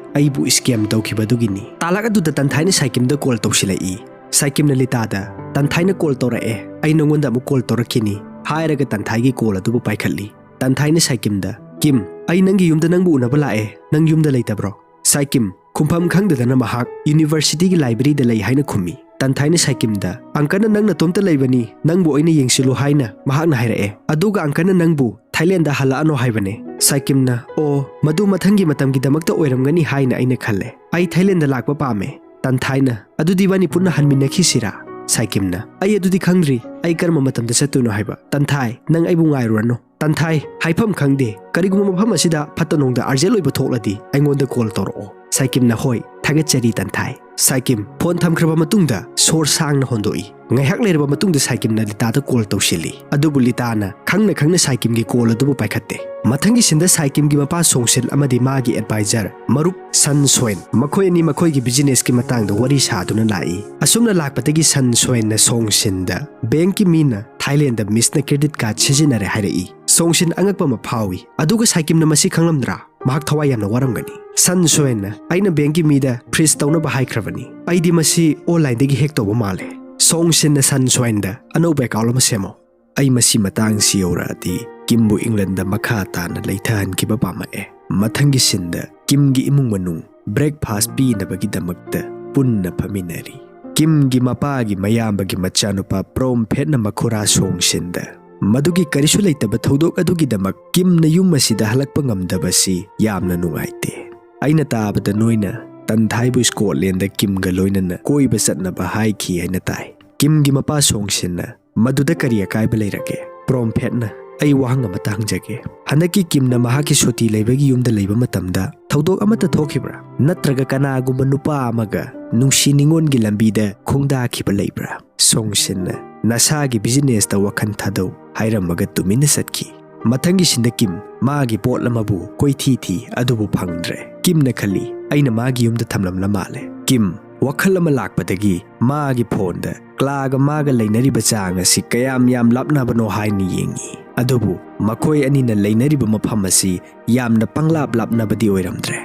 ꯑꯩꯕꯨ ꯁ꯭ꯀꯦꯝ ꯇꯧꯈꯤꯕꯗꯨꯒꯤꯅꯤ꯫" ꯇꯥꯂꯛ ꯑꯗꯨꯗ ꯇꯟꯊꯥꯏꯅ ꯁꯥꯏꯀꯤꯝꯗ ꯀꯣꯜ ꯇꯧꯁꯤꯜꯂꯛꯏ꯫ ꯁꯥꯏꯀꯤꯝꯅ ꯂꯤꯇꯥꯗ, "ꯇꯟꯊꯥꯏꯅ ꯀꯣꯜ ꯇꯧꯔꯛꯑꯦ, ꯑꯩ ꯅꯉꯣꯟꯗ ꯑꯃꯨꯛ ꯀꯣꯜ ꯇꯧꯔꯛꯈꯤꯅꯤ" ꯍꯥꯏꯔꯒ ꯇꯟꯊꯥꯏꯒꯤ ꯀꯣꯜ ꯑꯗꯨꯕꯨ ꯄꯥꯏꯈꯠꯂꯤ꯫ ꯇꯟꯊꯥꯏꯅ ꯁꯥꯏꯀꯤꯝꯗ, "ꯀꯤꯝ, ꯑꯩ ꯅꯪꯒꯤ ꯌꯨꯝꯗ ꯅꯪꯕꯨ ꯎꯅꯕ ꯂꯥꯛꯑꯦ, ꯅꯪ ꯌꯨꯝꯗ ꯂꯩꯇꯕ꯭ꯔꯣ?" ꯁꯥꯏꯀꯤꯝ, ꯈꯨꯝꯐꯝ ꯈꯪꯗꯗꯅ ꯃꯍꯥꯛ ꯌꯨꯅꯤꯚꯔꯁꯤꯇꯤꯒꯤ ꯂꯥꯏꯕ꯭ꯔꯦꯔꯤꯗ ꯂꯩ ꯍꯥꯏꯅ ꯈꯨꯝꯃꯤ꯫ ꯇꯟꯊꯥꯏꯅ ꯁꯥꯏꯀꯤꯝꯗ, "ꯑꯪꯀꯜꯅ ꯅꯪ ꯅꯇꯣꯝꯇ ꯂꯩꯕꯅꯤ, ꯅꯪꯕꯨ ꯑꯣꯏꯅ ꯌꯦꯡꯁꯤꯜꯂꯨ" ꯍꯥꯏꯅ ꯃꯍꯥꯛꯅ ꯍꯥꯏꯔꯛꯑꯦ꯫ ꯑꯗꯨꯒ ꯑꯪꯀꯜꯅ ꯅꯪꯕꯨ ꯊꯥꯏꯂꯦꯟꯗ ꯍꯜꯂꯛꯑꯅꯣ ꯍꯥꯏꯕꯅꯦ꯫ ꯁꯥꯏꯀꯤꯝꯅ, "ꯑꯣ, ꯃꯗꯨ ꯃꯊꯪꯒꯤ ꯃꯇꯝꯒꯤꯗꯃꯛꯇ ꯑꯣꯏꯔꯝꯒꯅꯤ ꯍꯥꯏꯅ ꯑꯩꯅ ꯈꯜꯂꯦ꯫ ꯑꯩ ꯊꯥꯏꯂꯦꯟꯗ ꯂꯥꯛꯄ ꯄꯥꯝꯃꯦ꯫" ꯇꯟꯊꯥꯏꯅ, "ꯑꯗꯨꯗꯤ ꯏꯕꯥꯅꯤ ꯄꯨꯟꯅ ꯍꯟꯃꯤꯟꯅꯈꯤꯁꯤꯔꯥ?" ꯁꯥꯏꯀꯤꯝꯅ, "ꯑꯩ ꯑꯗꯨꯗꯤ ꯈꯪꯗ꯭ꯔꯤ, ꯑꯩ ꯀꯔꯝꯕ ꯃꯇꯝꯗ ꯆꯠꯇꯣꯏꯅꯣ ꯍꯥꯏꯕ꯫ ꯇꯟꯊꯥꯏ, ꯅꯪ ꯑꯩꯕꯨ ꯉꯥꯏꯔꯨꯔꯅꯨ꯫" ꯇꯟꯊꯥꯏ, "ꯍꯥꯏꯐꯝ ꯈꯪꯗꯦ, ꯀꯔꯤꯒꯨꯝꯕ ꯃꯐꯝ ꯑꯁꯤꯗ ꯐꯠꯇ ꯅꯨꯡꯗ ꯑꯔꯖꯦꯟ ꯑꯣꯏꯕ ꯊꯣꯛꯂꯗꯤ ꯑꯩꯉꯣꯟꯗ ꯀꯣꯜ ꯇꯧꯔꯛꯑꯣ꯫" ꯁꯥꯏꯀꯤꯝꯅ, "ꯍꯣꯏ, ꯊꯥꯒꯠꯆꯔꯤ ꯇꯟꯊꯥꯏ꯫" ꯁꯥꯏꯀꯤꯝ ꯐꯣꯟ ꯊꯝꯈ꯭ꯔꯕ ꯃꯇꯨꯡꯗ ꯁꯣꯔ ꯁꯥꯡꯅ ꯍꯣꯟꯗꯣꯛꯏ꯫ ꯉꯥꯏꯍꯥꯛ ꯂꯩꯔꯕ ꯃꯇꯨꯡꯗ ꯁꯥꯏꯀꯤꯝꯅ ꯂꯤꯇꯥꯗ ꯀꯣꯜ ꯇꯧꯁꯤꯜꯂꯤ꯫ ꯑꯗꯨꯕꯨ ꯂꯤꯇꯥꯅ ꯈꯪꯅ ꯈꯪꯅ ꯁꯥꯏꯀꯤꯝꯒꯤ ꯀꯣꯜ ꯑꯗꯨꯕꯨ ꯄꯥꯏꯈꯠꯇꯦ꯫ ꯃꯊꯪꯒꯤ ꯁꯤꯟꯗ ꯁꯥꯏꯀꯤꯝꯒꯤ ꯃꯄꯥ ꯁꯣꯡꯁꯤꯟ ꯑꯃꯗꯤ ꯃꯥꯒꯤ ꯑꯦꯗꯚꯥꯏꯖꯔ ꯃꯔꯨꯞ ꯁꯟ ꯁꯣꯏꯟ, ꯃꯈꯣꯏ ꯑꯅꯤ ꯃꯈꯣꯏꯒꯤ ꯕꯤꯖꯤꯅꯦꯁꯀꯤ ꯃꯇꯥꯡꯗ ꯋꯥꯔꯤ ꯁꯥꯗꯨꯅ ꯂꯥꯛꯏ꯫ ꯑꯁꯨꯝꯅ ꯂꯥꯛꯄꯗꯒꯤ ꯁꯟ ꯁꯣꯏꯟꯅ ꯁꯣꯡꯁꯤꯟꯗ ꯕꯦꯡꯛꯀꯤ ꯃꯤꯅ ꯊꯥꯏꯂꯦꯟꯗ ꯃꯤꯁꯅ ꯀ꯭ꯔꯦꯗꯤꯠ ꯀꯥꯔꯗ ꯁꯤꯖꯤꯟꯅꯔꯦ ꯍꯥꯏꯔꯛꯏ꯫ ꯁꯣꯡꯁꯤꯟ ꯑꯉꯛꯄ ꯑꯃ ꯐꯥꯎꯏ꯫ ꯑꯗꯨꯒ ꯁꯥꯏꯀꯤꯝꯅ ꯃꯁꯤ ꯈꯪꯂꯝꯗ꯭ꯔꯥ? ꯃꯍꯥꯛ ꯊꯋꯥꯏ ꯌꯥꯝꯅ ꯋꯥꯔꯝꯒꯅꯤ꯫ ꯁꯟ ꯁꯣꯏꯟꯅ, "ꯑꯩꯅ ꯕꯦꯡꯛꯀꯤ ꯃꯤꯗ ꯐ꯭ꯔꯤꯖ ꯇꯧꯅꯕ ꯍꯥꯏꯈ꯭ꯔꯕꯅꯤ꯫ ꯑꯩꯗꯤ ꯃꯁꯤ ꯑꯣꯟꯂꯥꯏꯟꯗꯒꯤ ꯍꯦꯛ ꯇꯧꯕ ꯃꯥꯜꯂꯦ꯫" ꯁꯣꯡꯁꯤꯟꯅ ꯁꯟ ꯁꯣꯏꯟꯗ, "ꯑꯅꯧꯕ ꯑꯦꯀꯥꯎꯟ ꯑꯃ ꯁꯦꯝꯃꯣ꯫ ꯑꯩ ꯃꯁꯤ ꯃꯇꯥꯡꯁꯤ ꯌꯧꯔꯛꯑꯗꯤ ꯀꯤꯝꯕꯨ ꯏꯪꯂꯟꯗ ꯃꯈꯥ ꯇꯥꯅ ꯂꯩꯊꯍꯟꯈꯤꯕ ꯄꯥꯝꯃꯛꯑꯦ꯫" ꯃꯊꯪꯒꯤ ꯁꯤꯟꯗ ꯀꯤꯝꯒꯤ ꯏꯃꯨꯡ ꯃꯅꯨꯡ ꯕ꯭ꯔꯦꯛꯐꯥꯁ ꯄꯤꯅꯕꯒꯤꯗꯃꯛꯇ ꯄꯨꯟꯅ ꯐꯝꯃꯤꯟꯅꯔꯤ꯫ ꯀꯤꯝꯒꯤ ꯃꯄꯥꯒꯤ ꯃꯌꯥꯝꯕꯒꯤ ꯃꯆꯥꯅꯨꯄꯥ ꯄ꯭ꯔꯣꯝꯐꯦꯠꯅ ꯃꯈꯨꯔꯥ ꯁꯣꯡꯁꯤꯟꯗ, "ꯃꯗꯨꯒꯤ ꯀꯔꯤꯁꯨ ꯂꯩꯇꯕ ꯊꯧꯗꯣꯛ ꯑꯗꯨꯒꯤꯗꯃꯛ ꯀꯤꯝꯅ ꯌꯨꯝ ꯑꯁꯤꯗ ꯍꯜꯂꯛꯄ ꯉꯝꯗꯕꯁꯤ ꯌꯥꯝꯅ ꯅꯨꯡꯉꯥꯏꯇꯦ꯫ ꯑꯩꯅ ꯇꯥꯕꯗ ꯅꯣꯏꯅ ꯇꯟꯊꯥꯏꯕꯨ ꯁ꯭ꯀꯣꯠꯂꯦꯟꯗ ꯀꯤꯝꯒ ꯂꯣꯏꯅꯅ ꯀꯣꯏꯕ ꯆꯠꯅꯕ ꯍꯥꯏꯈꯤ ꯍꯥꯏꯅ ꯇꯥꯏ꯫ ꯀꯤꯝꯒꯤ ꯃꯄꯥ ꯁꯣꯡꯁꯤꯟꯅ, "ꯃꯗꯨꯗ ꯀꯔꯤ ꯑꯀꯥꯏꯕ ꯂꯩꯔꯒꯦ? ꯄ꯭ꯔꯣꯝꯐꯦꯠꯅ, ꯑꯩ ꯋꯥꯍꯪ ꯑꯃꯇ ꯍꯪꯖꯒꯦ꯫ ꯍꯟꯗꯛꯀꯤ ꯀꯤꯝꯅ ꯃꯍꯥꯛꯀꯤ ꯁꯨꯇꯤ ꯂꯩꯕꯒꯤ ꯌꯨꯝꯗ ꯂꯩꯕ ꯃꯇꯝꯗ ꯊꯧꯗꯣꯛ ꯑꯃꯠꯇ ꯊꯣꯛꯈꯤꯕ꯭ꯔꯥ? ꯅꯠꯇ꯭ꯔꯒ ꯀꯅꯥꯒꯨꯝꯕ ꯅꯨꯄꯥ ꯑꯃꯒ ꯅꯨꯡꯁꯤ ꯅꯤꯉꯣꯟꯒꯤ ꯂꯝꯕꯤꯗ ꯈꯣꯡꯗꯥꯈꯤꯕ ꯂꯩꯕ꯭ꯔꯥ?" ꯁꯣꯡꯁꯤꯟꯅ, "ꯅꯁꯥꯒꯤ ꯕꯤꯖꯤꯅꯦꯁꯇ ꯋꯥꯈꯜ ꯊꯥꯗꯧ" ꯍꯥꯏꯔꯝꯃꯒ ꯇꯨꯃꯤꯟꯅ ꯆꯠꯈꯤ꯫ ꯃꯊꯪꯒꯤ ꯁꯤꯟꯗ ꯀꯤꯝ ꯃꯥꯒꯤ ꯄꯣꯠ ꯑꯃꯕꯨ ꯀꯣꯏꯊꯤ ꯊꯤ, ꯑꯗꯨꯕꯨ ꯐꯪꯗ꯭ꯔꯦ꯫ ꯀꯤꯝꯅ ꯈꯜꯂꯤ, "ꯑꯩꯅ ꯃꯥꯒꯤ ꯌꯨꯝꯗ ꯊꯝꯂꯝꯂ ꯃꯥꯜꯂꯦ"꯫ ꯀꯤꯝ ꯋꯥꯈꯜ ꯑꯃ ꯂꯥꯛꯄꯗꯒꯤ ꯃꯥꯒꯤ ꯐꯣꯟꯗ ꯀ꯭ꯂꯥꯒ ꯃꯥꯒ ꯂꯩꯅꯔꯤꯕ ꯆꯥꯡ ꯑꯁꯤ ꯀꯌꯥꯝ ꯌꯥꯝ ꯂꯥꯞꯅꯕꯅꯣ ꯍꯥꯏꯅ ꯌꯦꯡꯉꯤ꯫ ꯑꯗꯨꯕꯨ ꯃꯈꯣꯏ ꯑꯅꯤꯅ ꯂꯩꯅꯔꯤꯕ ꯃꯐꯝ ꯑꯁꯤ ꯌꯥꯝꯅ ꯄꯪꯂꯥꯞ ꯂꯥꯞꯅꯕꯗꯤ ꯑꯣꯏꯔꯝꯗ꯭ꯔꯦ꯫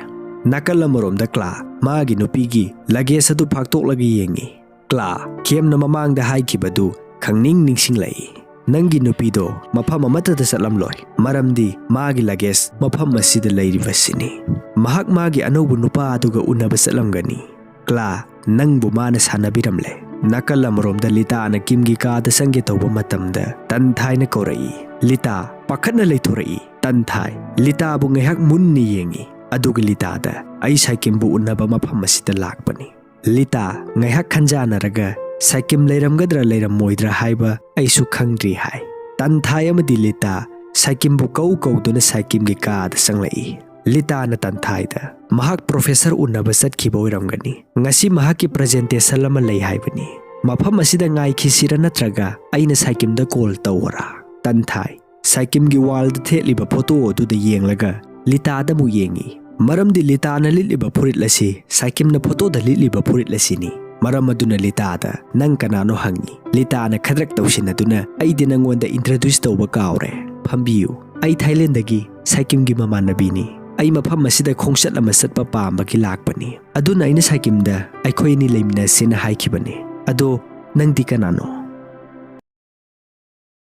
ꯅꯥꯀꯜ ꯑꯃꯔꯣꯝꯗ ꯀ꯭ꯂꯥ ꯃꯥꯒꯤ ꯅꯨꯄꯤꯒꯤ ꯂꯒꯦꯖ ꯑꯗꯨ ꯐꯥꯛꯇꯣꯛꯂꯒ ꯌꯦꯡꯉꯤ꯫ ꯀ꯭ꯂꯥ, ꯀꯦꯝꯅ ꯃꯃꯥꯡꯗ ꯍꯥꯏꯈꯤꯕꯗꯨ ꯈꯪꯅꯤꯡ ꯅꯤꯡꯁꯤꯡꯂꯛꯏ꯫ "ꯅꯪꯒꯤ ꯅꯨꯄꯤꯗꯣ ꯃꯐꯝ ꯑꯃꯠꯇꯗ ꯆꯠꯂꯝꯂꯣꯏ, ꯃꯔꯝꯗꯤ ꯃꯥꯒꯤ ꯂꯒꯦꯖ ꯃꯐꯝ ꯑꯁꯤꯗ ꯂꯩꯔꯤꯕꯁꯤꯅꯤ꯫ ꯃꯍꯥꯛ ꯃꯥꯒꯤ ꯑꯅꯧꯕ ꯅꯨꯄꯥ ꯑꯗꯨꯒ ꯎꯅꯕ ꯆꯠꯂꯝꯒꯅꯤ꯫ ꯀ꯭ꯂꯥ, ꯅꯪꯕꯨ ꯃꯥꯅ ꯁꯥꯟꯅꯕꯤꯔꯝꯂꯦ"꯫ ꯅꯥꯀꯜ ꯑꯃꯔꯣꯝꯗ ꯂꯤꯇꯥꯅ ꯀꯤꯝꯒꯤ ꯀꯥꯗ ꯆꯪꯒꯦ ꯇꯧꯕ ꯃꯇꯝꯗ ꯇꯟꯊꯥꯏꯅ ꯀꯧꯔꯛꯏ꯫ ꯂꯤꯇꯥ, ꯄꯥꯈꯠꯅ ꯂꯩꯊꯣꯔꯛꯏ꯫ ꯇꯟꯊꯥꯏ, ꯂꯤꯇꯥꯕꯨ ꯉꯥꯏꯍꯥꯛ ꯃꯨꯟꯅ ꯌꯦꯡꯉꯤ꯫ ꯑꯗꯨꯒ ꯂꯤꯇꯥꯗ, "ꯑꯩ ꯁꯥꯏꯀꯤꯝꯕꯨ ꯎꯅꯕ ꯃꯐꯝ ꯑꯁꯤꯗ ꯂꯥꯛꯄꯅꯤ"꯫ ꯂꯤꯇꯥ, ꯉꯥꯏꯍꯥꯛ ꯈꯟꯖꯥꯅꯔꯒ, "ꯁꯥꯏꯀꯤꯝ ꯂꯩꯔꯝꯒꯗ꯭ꯔꯥ ꯂꯩꯔꯝꯃꯣꯏꯗ꯭ꯔꯥ ꯍꯥꯏꯕ ꯑꯩꯁꯨ ꯈꯪꯗ꯭ꯔꯤ" ꯍꯥꯏ꯫ ꯇꯟꯊꯥꯏ ꯑꯃꯗꯤ ꯂꯤꯇꯥ ꯁꯥꯏꯀꯤꯝꯕꯨ ꯀꯧ ꯀꯧꯗꯨꯅ ꯁꯥꯏꯀꯤꯝꯒꯤ ꯀꯥꯗ ꯆꯪꯂꯛꯏ꯫ ꯂꯤꯇꯥꯅ ꯇꯟꯊꯥꯏꯗ, "ꯃꯍꯥꯛ ꯄ꯭ꯔꯣꯐꯦꯁꯔ ꯎꯅꯕ ꯆꯠꯈꯤꯕ ꯑꯣꯏꯔꯝꯒꯅꯤ꯫ ꯉꯁꯤ ꯃꯍꯥꯛꯀꯤ ꯄ꯭ꯔꯖꯦꯟꯇꯦꯁꯟ ꯑꯃ ꯂꯩ ꯍꯥꯏꯕꯅꯤ꯫ ꯃꯐꯝ ꯑꯁꯤꯗ ꯉꯥꯏꯈꯤꯁꯤꯔꯥ ꯅꯠꯇ꯭ꯔꯒ ꯑꯩꯅ ꯁꯥꯏꯀꯤꯝꯗ ꯀꯣꯜ ꯇꯧꯑꯣꯔꯥ?" ꯇꯟꯊꯥꯏ, ꯁꯥꯏꯀꯤꯝꯒꯤ ꯋꯥꯜꯗ ꯊꯦꯠꯂꯤꯕ ꯐꯣꯇꯣ ꯑꯗꯨꯗ ꯌꯦꯡꯂꯒ ꯂꯤꯇꯥꯗ ꯑꯃꯨꯛ ꯌꯦꯡꯉꯤ꯫ ꯃꯔꯝꯗꯤ ꯂꯤꯇꯥꯅ ꯂꯤꯠꯂꯤꯕ ꯐꯨꯔꯤꯠ ꯑꯁꯤ ꯁꯥꯏꯀꯤꯝꯅ ꯐꯣꯇꯣꯗ ꯂꯤꯠꯂꯤꯕ ꯐꯨꯔꯤꯠ ꯑꯁꯤꯅꯤ꯫ ꯃꯔꯝ ꯑꯗꯨꯅ ꯂꯤꯇꯥꯗ, "ꯅꯪ ꯀꯅꯥꯅꯣ?" ꯍꯪꯉꯤ꯫ ꯂꯤꯇꯥꯅ ꯈꯗ꯭ꯔꯛ ꯇꯧꯁꯤꯟꯅꯗꯨꯅ, "ꯑꯩꯗꯤ ꯅꯪꯉꯣꯟꯗ ꯏꯟꯇ꯭ꯔꯣꯗ꯭ꯌꯨꯁ ꯇꯧꯕ ꯀꯥꯎꯔꯦ꯫ ꯐꯝꯕꯤꯌꯨ꯫ ꯑꯩ ꯊꯥꯏꯂꯦꯟꯗꯒꯤ ꯁꯥꯏꯀꯤꯝꯒꯤ ꯃꯃꯥꯟꯅꯕꯤꯅꯤ꯫ ꯑꯩ ꯃꯐꯝ ꯑꯁꯤꯗ ꯈꯣꯡꯆꯠ ꯑꯃ ꯆꯠꯄ ꯄꯥꯝꯕꯒꯤ ꯂꯥꯛꯄꯅꯤ꯫ ꯑꯗꯨꯅ ꯑꯩꯅ ꯁꯥꯏꯀꯤꯝꯗ ꯑꯩꯈꯣꯏ ꯑꯅꯤ ꯂꯩꯃꯤꯟꯅꯁꯦꯅ ꯍꯥꯏꯈꯤꯕꯅꯤ꯫ ꯑꯗꯣ ꯅꯪꯗꯤ ꯀꯅꯥꯅꯣ?"